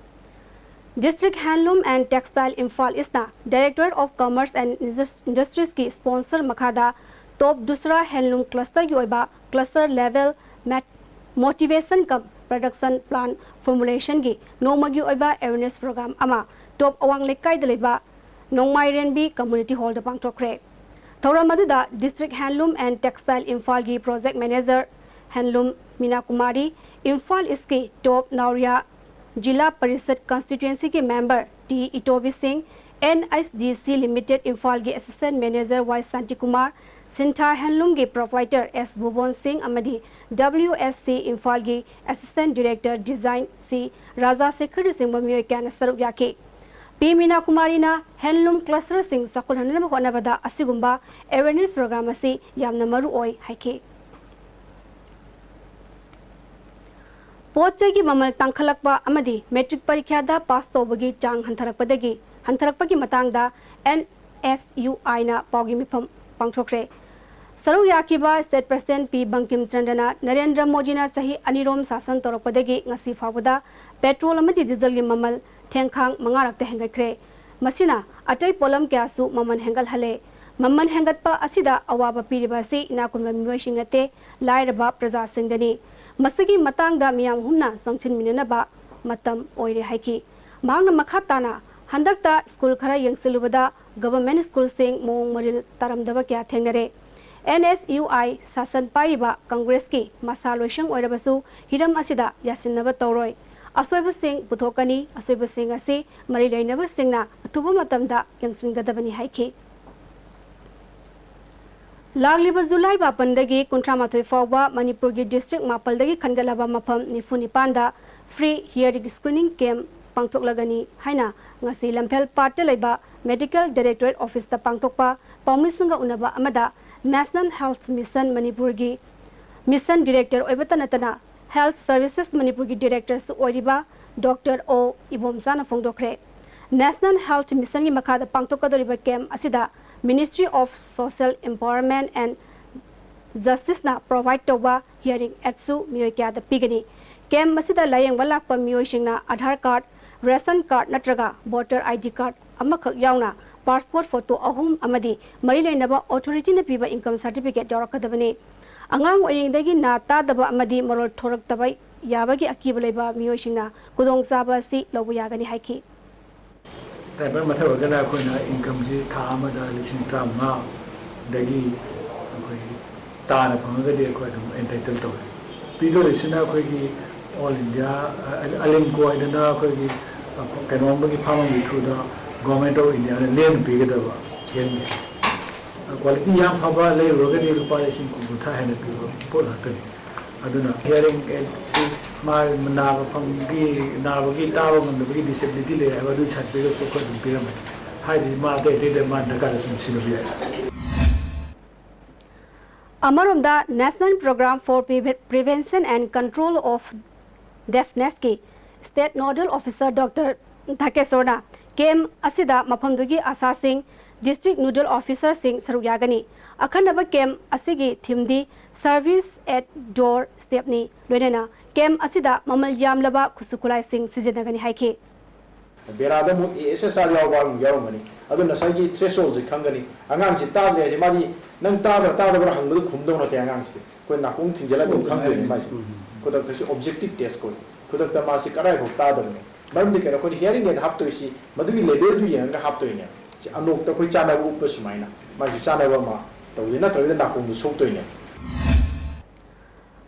District Handloom and Textile Imphal Eastꯅ Directorate of Commerce and Indus-, Industriesꯀꯤ sponsor ꯃꯈꯥꯗ top ꯗꯨꯁꯔꯥ handloom clusterꯒꯤ ꯑꯣꯏꯕ cluster level mat-, motivation cum production plan formulationꯒꯤ ꯅꯣꯡꯃꯒꯤ ꯑꯣꯏꯕ awareness program ꯑꯃ top ꯑꯋꯥꯡ ꯂꯩꯀꯥꯏꯗ ꯂꯩꯕ ꯅꯣꯡꯃꯥꯏꯔꯦꯟꯕꯤ Community Hallꯗ ꯄꯥꯡꯊꯣꯛꯈ꯭ꯔꯦ꯫ ꯊꯧꯔꯝ ꯑꯗꯨꯗ District Handloom and Textile ꯏꯝꯐꯥꯜꯒꯤ Project Manager Handloom Meena Kumari, Imphal Eastꯀꯤ top ꯅꯥꯎꯔꯤꯌꯥ ꯖꯤꯂꯥ ꯄꯔꯤꯁꯠ constituencyꯒꯤ member T Itobi Singh, NHDC Limited ꯏꯝꯐꯥꯜꯒꯤ Assistant Manager ꯋꯥꯏ ꯁꯥꯟꯇꯤꯀꯨꯃꯥꯔ, ꯁꯤꯟꯊꯥ Handloomꯒꯤ proprietor ꯑꯦꯁ ꯚꯨꯕꯣꯟ ꯁꯤꯡ ꯑꯃꯗꯤ WSC ꯏꯝꯐꯥꯜꯒꯤ Assistant Director Design ꯁꯤ ꯔꯥꯖꯥ ꯁꯦꯈꯔꯅꯆꯤꯡꯕ ꯃꯤꯑꯣꯏ ꯀꯌꯥꯅ ꯁꯔꯨꯛ ꯌꯥꯈꯤ꯫ ꯄꯤ ꯃꯤꯅꯥ ꯀꯨꯃꯥꯔꯤꯅ handloom clusterꯁꯤꯡ ꯆꯥꯎꯈꯠꯍꯟꯅꯕ ꯍꯣꯠꯅꯕꯗ ꯑꯁꯤꯒꯨꯝꯕ awareness program ꯑꯁꯤ ꯌꯥꯝꯅ ꯃꯔꯨ ꯑꯣꯏ ꯍꯥꯏꯈꯤ꯫ ꯄꯣꯠ ꯆꯩꯒꯤ ꯃꯃꯜ ꯇꯥꯡꯈꯠꯂꯛꯄ ꯑꯃꯗꯤ matric ꯄꯔꯤꯈ꯭ꯌꯥꯗ pass ꯇꯧꯕꯒꯤ ꯆꯥꯡ ꯍꯟꯊꯔꯛꯄꯗꯒꯤ, ꯍꯟꯊꯔꯛꯄꯒꯤ ꯃꯇꯥꯡꯗ NSUIꯅ ꯄꯥꯎꯒꯤ ꯃꯤꯐꯝ ꯄꯥꯡꯊꯣꯛꯈ꯭ꯔꯦ꯫ ꯁꯔꯨꯛ ꯌꯥꯈꯤꯕ State President ꯄꯤ ꯕꯪꯀꯤꯝ ꯆꯟꯗ꯭ꯔꯅ ꯅꯔꯦꯟꯗ꯭ꯔ ꯃꯣꯗꯤꯅ ꯆꯍꯤ ꯑꯅꯤꯔꯣꯝ ꯁꯥꯁꯟ ꯇꯧꯔꯛꯄꯗꯒꯤ ꯉꯁꯤ ꯐꯥꯎꯕꯗ petrol ꯑꯃꯗꯤ dieselꯒꯤ ꯃꯃꯜ ꯊꯦꯡꯈꯥꯡ ꯃꯉꯥꯔꯛꯇ ꯍꯦꯟꯒꯠꯈ꯭ꯔꯦ꯫ ꯃꯁꯤꯅ ꯑꯇꯩ ꯄꯣꯠꯂꯝ ꯀꯌꯥꯁꯨ ꯃꯃꯜ ꯍꯦꯟꯒꯠꯍꯜꯂꯦ꯫ ꯃꯃꯜ ꯍꯦꯟꯒꯠꯄ ꯑꯁꯤꯗ ꯑꯋꯥꯕ ꯄꯤꯔꯤꯕ ꯑꯁꯤ ꯏꯅꯥꯛ ꯈꯨꯟꯕ ꯃꯤꯑꯣꯏꯁꯤꯡ ꯅꯠꯇꯦ, ꯂꯥꯏꯔꯕ ꯄ꯭ꯔꯖꯥꯁꯤꯡꯗꯅꯤ꯫ ꯃꯁꯤꯒꯤ ꯃꯇꯥꯡꯗ ꯃꯤꯌꯥꯝ ꯍꯨꯝꯅ ꯆꯪꯁꯤꯟꯃꯤꯟꯅꯅꯕ ꯃꯇꯝ ꯑꯣꯏꯔꯦ ꯍꯥꯏꯈꯤ꯫ ꯃꯍꯥꯛꯅ ꯃꯈꯥ ꯇꯥꯅ, ꯍꯟꯗꯛꯇ ꯁ꯭ꯀꯨꯜ ꯈꯔ ꯌꯦꯡꯁꯤꯜꯂꯨꯕꯗ government ꯁ꯭ꯀꯨꯜꯁꯤꯡ ꯃꯑꯣꯡ ꯃꯔꯤꯜ ꯇꯥꯔꯝꯗꯕ ꯀꯌꯥ ꯊꯦꯡꯅꯔꯦ꯫ NSUI ꯁꯥꯁꯟ ꯄꯥꯏꯔꯤꯕ ꯀꯪꯒ꯭ꯔꯦꯁꯀꯤ ꯃꯁꯥ ꯂꯣꯏꯁꯪ ꯑꯣꯏꯔꯕꯁꯨ ꯍꯤꯔꯝ ꯑꯁꯤꯗ ꯌꯥꯁꯤꯟꯅꯕ ꯇꯧꯔꯣꯏ꯫ ꯑꯁꯣꯏꯕꯁꯤꯡ ꯄꯨꯊꯣꯛꯀꯅꯤ, ꯑꯁꯣꯏꯕꯁꯤꯡ ꯑꯁꯤ ꯃꯔꯤ ꯂꯩꯅꯕꯁꯤꯡꯅ ꯑꯊꯨꯕ ꯃꯇꯝꯗ ꯌꯦꯡꯁꯤꯟꯒꯗꯕꯅꯤ ꯍꯥꯏꯈꯤ꯫ ꯂꯥꯛꯂꯤꯕ ꯖꯨꯂꯥꯏ ꯃꯥꯄꯟꯗꯒꯤ ꯀꯨꯟꯊ꯭ꯔꯥ ꯃꯥꯊꯣꯏ ꯐꯥꯎꯕ ꯃꯅꯤꯄꯨꯔꯒꯤ district ꯃꯥꯄꯜꯗꯒꯤ ꯈꯟꯒꯠꯂꯕ ꯃꯐꯝ ꯅꯤꯐꯨ ꯅꯤꯄꯥꯟꯗ free hearing screening camp ꯄꯥꯡꯊꯣꯛꯂꯒꯅꯤ ꯍꯥꯏꯅ ꯉꯁꯤ ꯂꯝꯐꯦꯜ ꯄꯥꯠꯇ ꯂꯩꯕ Medical Directorate Officeꯇ ꯄꯥꯡꯊꯣꯛꯄ ꯄꯥꯎꯃꯤꯁꯤꯡꯒ ꯎꯅꯕ ꯑꯃꯗ National Health Mission ꯃꯅꯤꯄꯨꯔꯒꯤ Mission Director ꯑꯣꯏꯕꯇ ꯅꯠꯇꯅ Health Services ꯃꯅꯤꯄꯨꯔꯒꯤ Directorꯁꯨ ꯑꯣꯏꯔꯤꯕ Doctor O ꯏꯕꯣꯝꯆꯥꯅ ꯐꯣꯡꯗꯣꯛꯈ꯭ꯔꯦ꯫ National Health Missionꯒꯤ ꯃꯈꯥꯗ ꯄꯥꯡꯊꯣꯛꯀꯗꯧꯔꯤꯕ camp ꯑꯁꯤꯗ Ministry of Social Empowerment and Justiceꯅ provide ꯇꯧꯕ hearing aidꯁꯨ ꯃꯤꯑꯣꯏ ꯀꯌꯥꯗ ꯄꯤꯒꯅꯤ꯫ Camp ꯑꯁꯤꯗ ꯂꯥꯌꯦꯡꯕ ꯂꯥꯛꯄ ꯃꯤꯑꯣꯏꯁꯤꯡꯅ Aadhaar card, ration card ꯅꯠꯇ꯭ꯔꯒ voter ID card ꯑꯃꯈꯛ ꯌꯥꯎꯅ passport photo ꯑꯍꯨꯝ ꯑꯃꯗꯤ ꯃꯔꯤ ꯂꯩꯅꯕ authorityꯅ ꯄꯤꯕ income certificate ꯌꯥꯎꯔꯛꯀꯗꯕꯅꯤ꯫ ꯑꯉꯥꯡ ꯑꯣꯏꯔꯤꯉꯩꯗꯒꯤ ꯅꯥ ꯇꯥꯗꯕ ꯑꯃꯗꯤ ꯃꯔꯣꯜ ꯊꯣꯔꯛꯇꯕ ꯌꯥꯕꯒꯤ ꯑꯀꯤꯕ ꯂꯩꯕ ꯃꯤꯑꯣꯏꯁꯤꯡꯅ ꯈꯨꯗꯣꯡꯆꯥꯕ ꯑꯁꯤ ꯂꯧꯕ ꯌꯥꯒꯅꯤ ꯍꯥꯏꯈꯤ꯫ Diaper ꯃꯊꯛ ꯑꯣꯏꯔꯒꯅ ꯑꯩꯈꯣꯏꯅ incomeꯁꯤ ꯊꯥ ꯑꯃꯗ ꯂꯤꯁꯤꯡ ꯇꯔꯥꯃꯉꯥꯗꯒꯤ ꯑꯩꯈꯣꯏ ꯇꯥꯅ ꯐꯪꯉꯒꯗꯤ ꯑꯩꯈꯣꯏ ꯑꯗꯨꯝ entitle ꯇꯧꯋꯦ꯫ ꯄꯤꯗꯣꯔꯤꯁꯤꯅ ꯑꯩꯈꯣꯏꯒꯤ all India, ꯑ, ꯑꯂꯤꯝꯀꯣ ꯍꯥꯏꯗꯅ ꯑꯩꯈꯣꯏꯒꯤ, ꯑ, ꯀꯩꯅꯣꯝꯒꯤ ꯐꯥꯔꯝꯒꯤ throughꯗ Government of Indiaꯅ ꯂꯦꯝꯅ ꯄꯤꯒꯗꯕ ꯍꯦꯟꯒꯦ꯫ Quality ꯌꯥꯝ ꯐꯕ ꯂꯩꯔꯨꯔꯒꯗꯤ ꯂꯨꯄꯥ ꯂꯤꯁꯤꯡ ꯀꯨꯟ ꯀꯨꯟꯊ꯭ꯔꯥ ꯍꯦꯟꯅ ꯄꯤꯕ ꯄꯣꯠ ꯉꯥꯛꯇꯅꯤ꯫ ꯑꯗꯨꯅ hearing aidꯁꯤ ꯃꯥ ꯅꯥꯕ ꯐꯪꯕꯒꯤ, ꯅꯥꯕꯒꯤ, ꯇꯥꯕ ꯉꯝꯗꯕꯒꯤ disability ꯂꯩꯔꯦ ꯍꯥꯏꯕ ꯑꯗꯨꯒꯤ certificateꯁꯨ ꯑꯩꯈꯣꯏ ꯑꯗꯨꯝ ꯄꯤꯔꯝꯃꯅꯤ꯫ ꯍꯥꯏꯗꯤ ꯃꯥ ꯑꯇꯩ ꯑꯇꯩꯗ ꯃꯥ ꯗꯔꯀꯥꯔꯗ ꯁꯨꯝ ꯁꯤꯖꯤꯟꯅꯕ ꯌꯥꯏ꯫ ꯑꯃꯔꯣꯝꯗ National Program for Preve-, Prevention and Control of Deafnessꯀꯤ State Nodal Officer Doctor ꯙꯀꯦꯁꯣꯔꯅ camp ꯑꯁꯤꯗ ꯃꯐꯝꯗꯨꯒꯤ ꯑꯁꯥꯁꯤꯡ, district nodal officerꯁꯤꯡ ꯁꯔꯨꯛ ꯌꯥꯒꯅꯤ꯫ ꯑꯈꯟꯅꯕ camp ꯑꯁꯤꯒꯤ themeꯗꯤ Service at Door Stepꯅꯤ꯫ ꯂꯣꯏꯅꯅ camp ꯑꯁꯤꯗ ꯃꯃꯜ ꯌꯥꯝꯂꯕ ꯈꯨꯠꯁꯨ ꯈꯨꯠꯂꯥꯏꯁꯤꯡ ꯁꯤꯖꯤꯟꯅꯒꯅꯤ ꯍꯥꯏꯈꯤ꯫ ꯕꯦꯔꯥꯗ ꯑꯃꯨꯛ ASSR ꯌꯥꯎꯕ ꯑꯃꯨꯛ ꯌꯥꯎꯔꯝꯒꯅꯤ꯫ ꯑꯗꯨꯅ ꯉꯁꯥꯏꯒꯤ ꯊ꯭ꯔꯦꯁꯣꯜꯁꯦ ꯈꯪꯒꯅꯤ꯫ ꯑꯉꯥꯡꯁꯤ ꯇꯥꯗ꯭ꯔꯦ ꯍꯥꯏꯁꯦ ꯃꯥꯗꯤ ꯅꯪ ꯇꯥꯕ꯭ꯔꯥ ꯇꯥꯗꯕ꯭ꯔꯥ ꯍꯪꯕꯗ ꯈꯨꯝꯗꯧ ꯅꯠꯇꯦ꯫ ꯑꯉꯥꯡꯁꯤꯗꯤ ꯑꯩꯈꯣꯏ ꯅꯥꯀꯣꯡ ꯊꯤꯡꯖꯤꯜꯂꯒ ꯑꯗꯨꯝ ꯈꯪꯗꯣꯏꯅꯦ ꯃꯥꯏꯁꯦ꯫ ꯈꯨꯗꯛꯇꯁꯨ ꯑꯣꯕꯖꯦꯛꯇꯤꯞ ꯇꯦꯁ ꯀꯧꯏ꯫ ꯈꯨꯗꯛꯇ ꯃꯥꯁꯤ ꯀꯗꯥꯏꯐꯥꯎ ꯇꯥꯗꯕꯅꯣ꯫ ꯃꯔꯝꯗꯤ ꯀꯩꯅꯣ, ꯑꯩꯈꯣꯏꯅ ꯍꯤꯌꯔꯤꯡ ꯑꯦꯗ ꯍꯥꯞꯇꯣꯏꯁꯤ ꯃꯗꯨꯒꯤ ꯂꯦꯚꯦꯜꯗꯨ ꯌꯦꯡꯉꯒ ꯍꯥꯞꯇꯣꯏꯅꯦ꯫ ꯁꯤ ꯑꯅꯣꯛꯇ ꯑꯩꯈꯣꯏ ꯆꯥꯟꯅꯕ ꯎꯞꯄ ꯁꯨꯃꯥꯏꯅ ꯃꯥꯏꯁꯨ ꯆꯥꯟꯅꯕ ꯑꯃ ꯇꯧꯗꯣꯏ, ꯅꯠꯇ꯭ꯔꯒꯗꯤ ꯅꯥꯀꯣꯡꯗꯨ ꯁꯣꯛꯇꯣꯏꯅꯦ꯫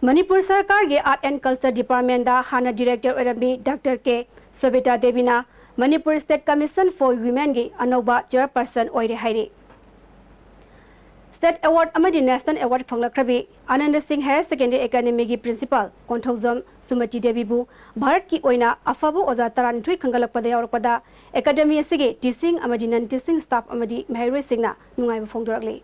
ꯃꯅꯤꯄꯨꯔ ꯁꯔꯀꯥꯔꯒꯤ Art and Culture Departmentꯗ ꯍꯥꯟꯅ ꯗꯤꯔꯦꯛꯇꯔ ꯑꯣꯏꯔꯝꯕꯤ ꯗꯥꯛꯇꯔ ꯀꯦ ꯁꯣꯕꯤꯇꯥ ꯗꯦꯕꯤꯅ Manipur State Commission for Womenꯒꯤ ꯑꯅꯧꯕ ꯆꯤꯌꯔꯄꯔꯁꯟ ꯑꯣꯏꯔꯦ ꯍꯥꯏꯔꯤ꯫ ꯁ꯭ꯇꯦꯠ ꯑꯦꯋꯥꯔꯗ ꯑꯃꯗꯤ ꯅꯦꯁꯅꯦꯜ ꯑꯦꯋꯥꯔꯗ ꯐꯪꯂꯛꯈ꯭ꯔꯕꯤ ꯑꯥꯅꯟꯗ ꯁꯤꯡ ꯍꯥꯌꯔ ꯁꯦꯀꯦꯟꯗꯔꯤ ꯑꯦꯀꯥꯗꯦꯃꯤꯒꯤ ꯄ꯭ꯔꯤꯟꯁꯤꯄꯥꯜ ꯀꯣꯟꯊꯧꯖꯝ ꯁꯨꯃꯇꯤ ꯗꯦꯕꯤꯕꯨ ꯚꯥꯔꯠꯀꯤ ꯑꯣꯏꯅ ꯑꯐꯕ ꯑꯣꯖꯥ ꯇꯔꯥꯅꯤꯊꯣꯏ ꯈꯟꯒꯠꯂꯛꯄꯗ ꯌꯥꯎꯔꯛꯄꯗ ꯑꯦꯀꯥꯗꯦꯃꯤ ꯑꯁꯤꯒꯤ ꯇꯤꯆꯤꯡ ꯑꯃꯗꯤ ꯅꯟ ꯇꯤꯆꯤꯡ ꯁ꯭ꯇꯥꯐ ꯑꯃꯗꯤ ꯃꯍꯩꯔꯣꯏꯁꯤꯡꯅ ꯅꯨꯡꯉꯥꯏꯕ ꯐꯣꯡꯗꯣꯔꯛꯂꯤ꯫